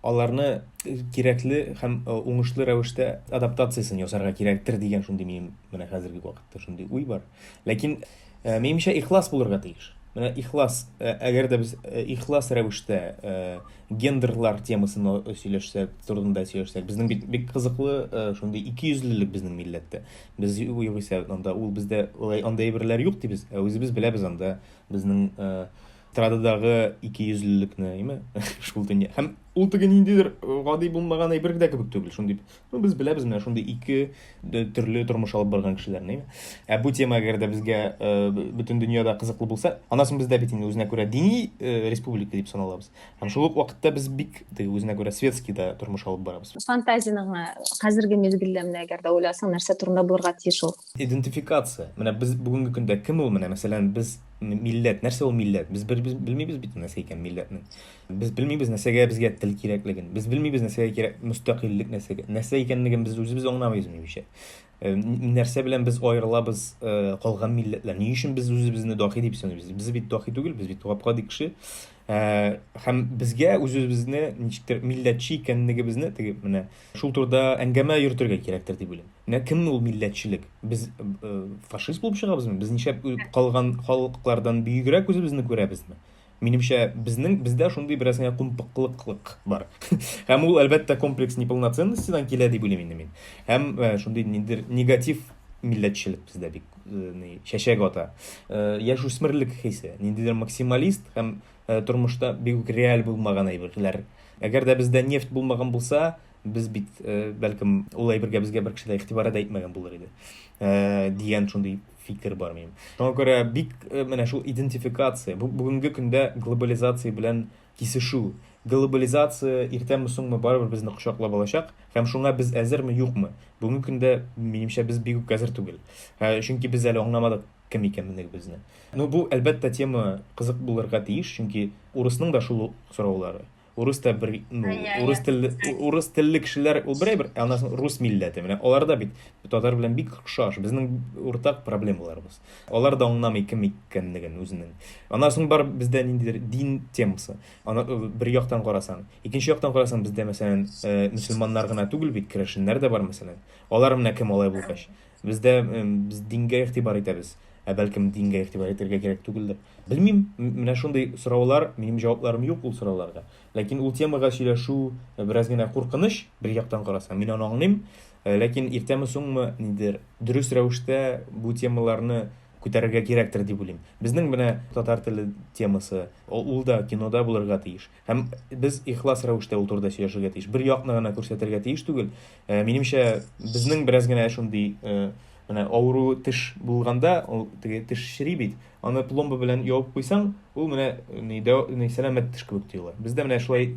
Аларны э, кирәкле һәм э, уңышлы рәвештә адаптациясен ясарга кирәктер дигән шундый минем менә хәзерге вакытта шундый уй бар. Ләкин э, минемчә ихлас булырга тиеш. Менә ихлас, э, әгәр дә без э, ихлас рәвештә э, гендерлар темасын сөйләшсәк, турында сөйләшсәк, безнең бит бик кызыклы шундый икейөзлелек безнең милләттә. Без югыйсә анда ул бездә алай анда әйберләр юк дибез, ә үзебез беләбез анда безнең эстрададагы икейөзлелекне, әйме? Шул дөнья. Һәм ул теге ниндидер гади булмаган әйбер дә кебек түгел. Шундый Ну, без беләбез менә шундый ике төрле тормыш алып барган кешеләрне. Ә бу тема әгәр дә безгә э, бөтен дөньяда кызыклы булса, аннан соң бездә бит инде үзенә күрә дини э, республика дип саналабыз. Һәм шул ук вакытта без бик теге үзенә күрә светский да тормыш алып барабыз. Фантазияне генә хәзерге мизгелдә менә әгәр дә уйласаң, нәрсә турында булырга тиеш ул? Идентификация. Менә без бүгенге көндә кем ул менә, мәсәлән, без милләт, нәрсә ул милләт? Без бер без белмибез бит нәрсә икән милләтнең. Без белмибез нәрсәгә безгә тел кирәклеген. Без белмибез нәрсәгә кирәк мөстәкыйльлек нәрсәгә. Нәрсә икәнлеген без үзебез аңламыйбыз минемчә. Э, нәрсә белән без аерылабыз э, калган милләтләр? Ни өчен без үзебезне дахи дип саныйбыз? Без бит дахи түгел, без бит гап-гади кеше. Э, һәм безгә үз-үзебезне ничектер милләтче икәнлегебезне теге менә шул турыда әңгәмә йөртергә кирәктер дип уйлыйм. Менә кем ул милләтчелек? Без фашист булып чыгабызмы? Без нишләп калган халыклардан бөегрәк үзебезне күрәбезме? Минемчә, безнең бездә шундый бераз генә кумпыклыклык бар. Һәм ул, әлбәттә, комплекс неполноценностидан килә дип уйлыйм инде мин. Һәм э, шундый ниндидер негатив милләтчелек бездә бик э, ни, чәчәк ата. Э, яшүсмерлек хисе, ниндидер максималист һәм тормышта бик үк реаль булмаган әйберләр. Әгәр дә бездә нефть булмаган булса, без бит, бәлкем, ул әйбергә безгә бер кеше дә игътибар да итмәгән булыр иде. Дигән шундый фикер бар минем. Шуңа күрә бик менә шул идентификация, бу бүгенге көндә глобализация белән кисешү. Глобализация иртәме соңмы барыбер безне кочаклап алачак һәм шуңа без әзерме, юкмы? Бүгенге көндә, минемчә, без бик үк әзер түгел. Чөнки без әле аңламадык кем икәнлегебезне. Ну, бу, әлбәттә, тема кызык булырга тиеш, чөнки урысның да шул ук сораулары. Урыс та бер, ну, урыс телле, урыс телле кешеләр ул бер әйбер, ә аннан соң рус милләте. Менә алар да бит татар белән бик охшаш. Безнең уртак проблемаларыбыз. Алар да аңламый кем икәнлеген үзенең. Аннан соң бар бездә ниндидер дин темасы. Аны бер яктан карасаң, икенче яктан карасаң, бездә, мәсәлән, мөселманнар гына түгел бит, керәшеннәр дә бар, мәсәлән. Алар менә кем алай булгач? Бездә без дингә игътибар итәбез. Ә бәлкем дингә игътибар итәргә кирәк түгелдер. Белмим, менә шундый сораулар, минем җавапларым юк ул сорауларга. Ләкин ул темага сөйләшү бераз генә куркыныч, бер яктан карасаң, мин аны аңлыйм. Ләкин иртәме соңмы нидер дөрес рәвештә бу темаларны күтәрергә кирәктер дип уйлыйм. Безнең менә татар теле темасы, ул да кинода булырга тиеш. Һәм без ихлас рәвештә ул турыда сөйләшергә тиеш. Бер якны гына күрсәтергә тиеш түгел. Минемчә, безнең бераз генә шундый менә авыру теш булганда, ул теге теш чери бит, аны пломба белән ябып куйсаң, ул менә ни, ни сәламәт теш кебек тоела. Бездә менә шулай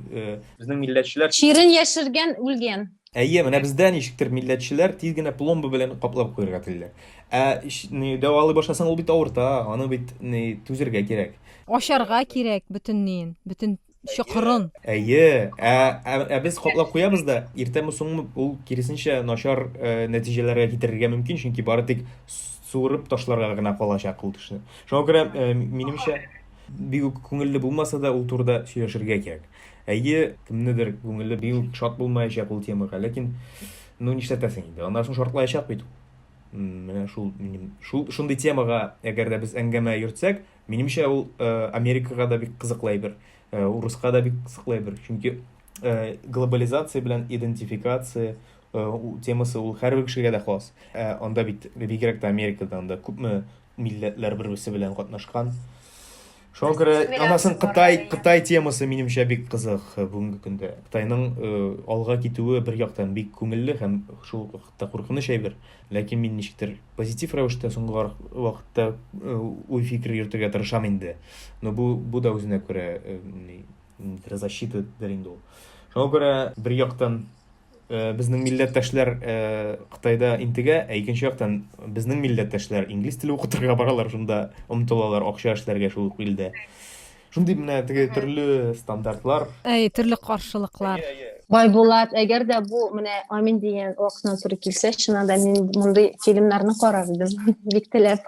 безнең милләтчеләр чирен яшергән үлгән. Әйе, менә бездә ничектер милләтчеләр тиз генә пломба белән каплап куярга телиләр. Ә ни дәвалый башласаң, ул бит авырта, аны бит ни түзергә кирәк. Ачарга кирәк бөтен ниен, бөтен чокырын. Әйе, ә без каплап куябыз да, иртәме соңмы ул киресенчә начар нәтиҗәләргә китерергә мөмкин, чөнки бары тик суырып ташларга гына калачак ул тешне. Шуңа күрә, минемчә, бик үк күңелле булмаса да, ул турыда сөйләшергә кирәк. Әйе, кемнедер күңеле бик үк шат булмаячак ул темага, ләкин ну нишләтәсең инде, аннан соң шартлаячак бит ул. Менә шул минем шул шундый темага әгәр дә без әңгәмә йөртсәк, минемчә, ул Америкага да бик кызыклы әйбер, урыска да бик кызыклы әйбер. Чөнки глобализация белән идентификация темасы ул һәрбер кешегә дә хас. Анда бит бигрәк тә Америкада анда күпме милләтләр бер-берсе белән катнашкан. Шуңа күрә анасын Кытай, Кытай темасы минемчә бик кызык бүгенге көндә. Кытайның алга китүе бер яктан бик күңелле һәм шул ук вакытта куркыныч әйбер. Ләкин мин ничектер позитив рәвештә соңгы вакытта уй-фикер йөртергә тырышам инде. Но бу бу да үзенә күрә защитадыр инде ул. Шуңа күрә бер яктан безнең милләттәшләр Кытайда интегә, ә икенче яктан безнең милләттәшләр инглиз теле укытырга баралар, шунда омтылалар акча эшләргә шул ук илдә. Шундый менә теге төрле стандартлар. Әй, төрле каршылыклар. Байбулат, әгәр дә бу менә Амин дигән вакытына туры килсә, чыннан да мин мондый фильмнарны карар идем, бик теләп.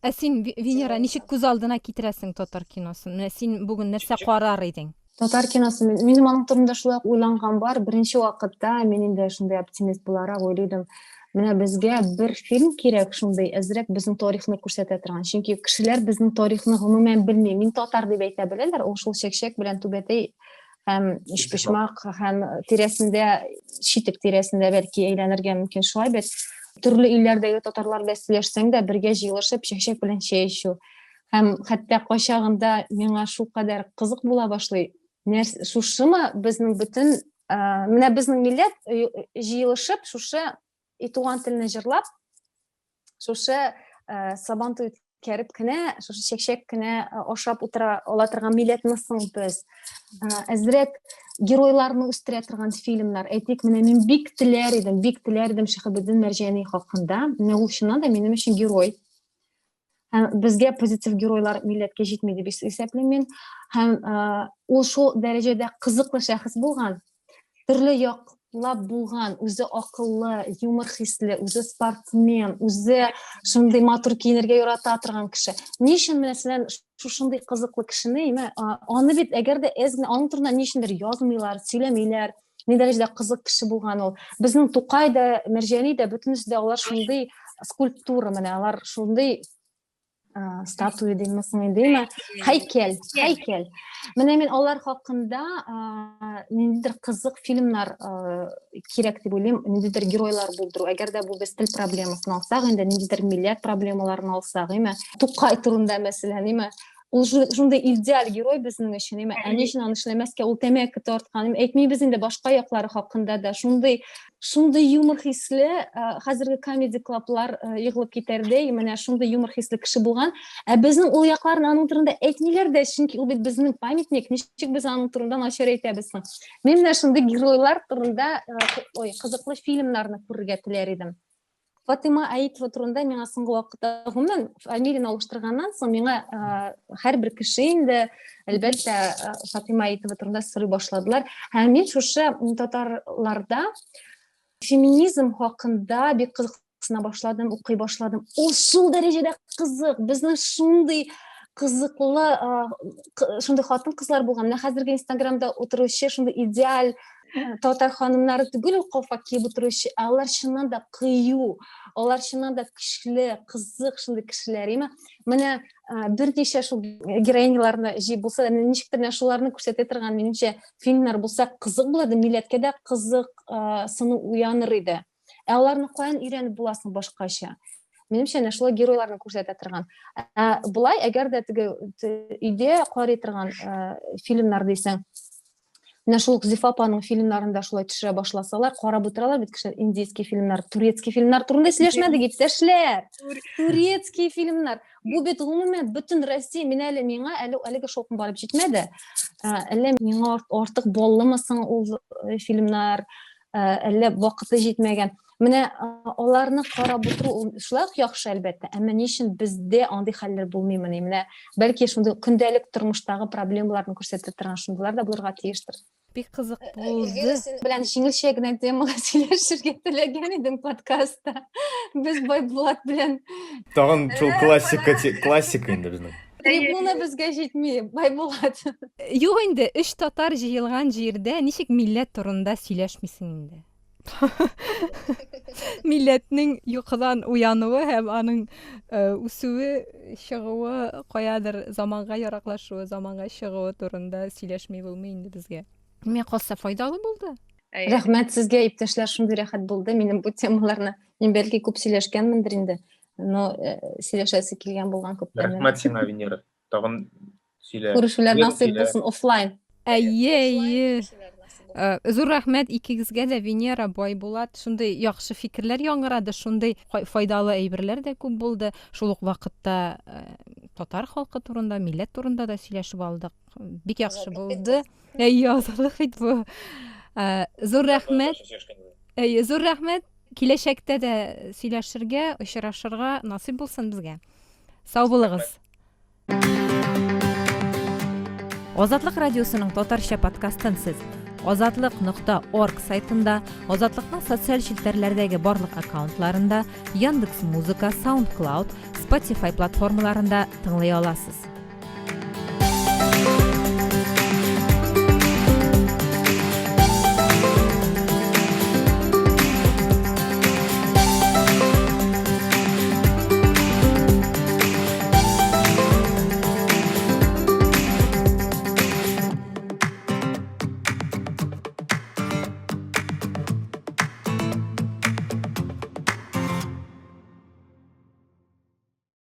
Ә син, Венера, ничек күз алдына китерәсең татар киносын? Менә син бүген нәрсә карар идең? Татар киносы, минем аның турында шулай ук уйланган бар. Беренче вакытта мин инде шундый оптимист буларак уйлыйдым. Менә безгә бер фильм кирәк шундый, әзрәк безнең тарихны күрсәтә торган. Чөнки кешеләр безнең тарихны гомумән белми. Мин татар дип әйтә беләләр, ул шул чәкчәк белән түбәтәй һәм өчпочмак һәм тирәсендә, читек тирәсендә бәлки әйләнергә мөмкин шулай бит. Төрле илләрдәге татарлар белән сөйләшсәң дә, бергә җыелышып чәкчәк белән чәй эчү. Һәм хәтта кайчагында миңа шулкадәр кызык була башлый. Нәрс, шушымы безнең бөтен, менә безнең милләт җыелышып, шушы и туган телне җырлап, шушы сабантуй үткәреп кенә, шушы чәкчәк кенә ашап утыра ала торган милләтме соң без? Әзрәк геройларны үстерә торган фильмнар. Әйтик, менә мин бик теләр идем, бик теләр идем Шиһабетдин Мәрҗани хакында. Менә ул чыннан да минем өчен герой. Һәм безгә позитив геройлар милләткә җитми дип исәплим мин. Һәм ул шул дәрәҗәдә кызыклы шәхес булган, төрле яклап булган, үзе акыллы, юмор хисле, үзе спортсмен, үзе шундый матур киенергә ярата торган кеше. Ни өчен мәсәлән шушындый кызыклы кешене, аны бит әгәр дә әз генә аның турында ни өчендер язмыйлар, сөйләмиләр, ни дәрәҗәдә кызык кеше булган ул. Безнең Тукай да, Мәрҗани дә, бөтенесе дә алар шундый скульптура, менә алар шундый статуя димме соң инде, әйме? Һәйкәл, һәйкәл. Менә мин алар хакында ниндидер кызык фильмнар кирәк дип уйлыйм, ниндидер геройлар булдыру. Әгәр дә бу без тел проблемасын алсак, инде ниндидер милләт проблемаларын алсак, әйме? Тукай турында мәсәлән, әйме? Ул шундый идеаль герой безнең өчен, әмма ә ни өчен аны эшләмәскә? Ул тәмәке тарткан, әйтмибез инде башка яклары хакында да. Шундый шундый юмор хисле, хәзерге комеди клаблар егылып китәрдәй, менә шундый юмор хисле кеше булган. Ә безнең ул якларын аның турында әйтмиләр дә, чөнки ул бит безнең памятник, ничек без аның турында начар әйтәбез соң? Мин менә шундый геройлар турында, ой, кызыклы фильмнарны күрергә теләр идем. Фатыйма Аитова турында миңа соңгы вакытта, гомумән, фамилияне алыштырганнан соң миңа һәрбер кеше инде, әлбәттә, Фатыйма Аитова турында сорый башладылар. Һәм мин шушы татарларда феминизм хакында бик кызыксына башладым, укый башладым. Ул шул дәрәҗәдә кызык, безнең шундый кызыклы, шундый хатын-кызлар булган. Менә хәзерге Инстаграмда утыручы шундый идеаль татар ханымнары түгел ул калфак киеп утыручы, ә алар чыннан да кыю, алар чыннан да көчле, кызык шундый кешеләр, әйме? Менә берничә шул героиняларны җыеп булса да, ничектер менә шуларны күрсәтә торган, минемчә, фильмнар булса кызык булыр иде, милләткә дә кызык сыну уяныр иде. Ә аларны каян өйрәнеп буласың башкача? Минемчә, әнә шулай геройларны күрсәтә торган. Ә болай, әгәр дә теге өйдә карый торган фильмнар дисәң, менә шул ук Зифа апаның фильмнарын да шулай төшерә башласалар, карап утыралар бит кешеләр индийский фильмнар, турецкий фильмнар турында сөйләшмәдек, иптәшләр. Турецкий фильмнар. Бу бит гомумән бөтен Россия, мин әле миңа әле әлеге шаукым барып җитмәде. Әллә миңа артык баллымы соң ул э, фильмнар, әллә вакыты җитмәгән. Менә аларны карап утыру ул шулай ук яхшы, әлбәттә, әмма ни өчен бездә андый хәлләр булмыймыни? Менә бәлки шундый көндәлек тормыштагы проблемаларны күрсәтә торган шундыйлар да булырга тиештер. Бик кызык булды. Син белән җиңелчә генә темага сөйләшергә теләгән идем подкастта. Без Байбулат белән. Тагын шул классика, классика инде безнең. Трибуна безгә җитми, Байбулат. Юк инде, өч татар җыелган җирдә ничек милләт турында сөйләшмисең инде? Милләтнең йокыдан уянуы һәм аның э, үсүе, чыгуы, каядыр заманга яраклашуы, заманга чыгуы турында сөйләшми булмый инде безгә. Миңа калса файдалы булды. Рәхмәт сезгә, иптәшләр, шундый рәхәт булды минем бу темаларны. Мин бәлки күп сөйләшкәнмендер инде, но э, сөйләшәсе килгән булган күптән. Рәхмәт сиңа, Венера. Тагын сөйлә. Күрешүләр насыйп булсын офлайн. Әйе, әйе. Э, зур рәхмәт икегезгә дә, Венера, Байбулат. Шундый яхшы фикерләр яңгырады, шундый файдалы әйберләр дә күп булды. Шул ук вакытта э, татар халкы турында, милләт турында да сөйләшеп алдык. Бик яхшы булды. Әйе, азатлык бит бу. Э, зур рәхмәт. Әйе, зур рәхмәт. Киләчәктә дә сөйләшергә, очрашырга насыйп булсын безгә. Сау булыгыз. Азатлык радиосының татарча подкастын сез азатлык нокта орг сайтында, Азатлыкның социаль челтәрләрдәге барлык аккаунтларында, Яндекс Музыка, SoundCloud, Spotify платформаларында тыңлый аласыз.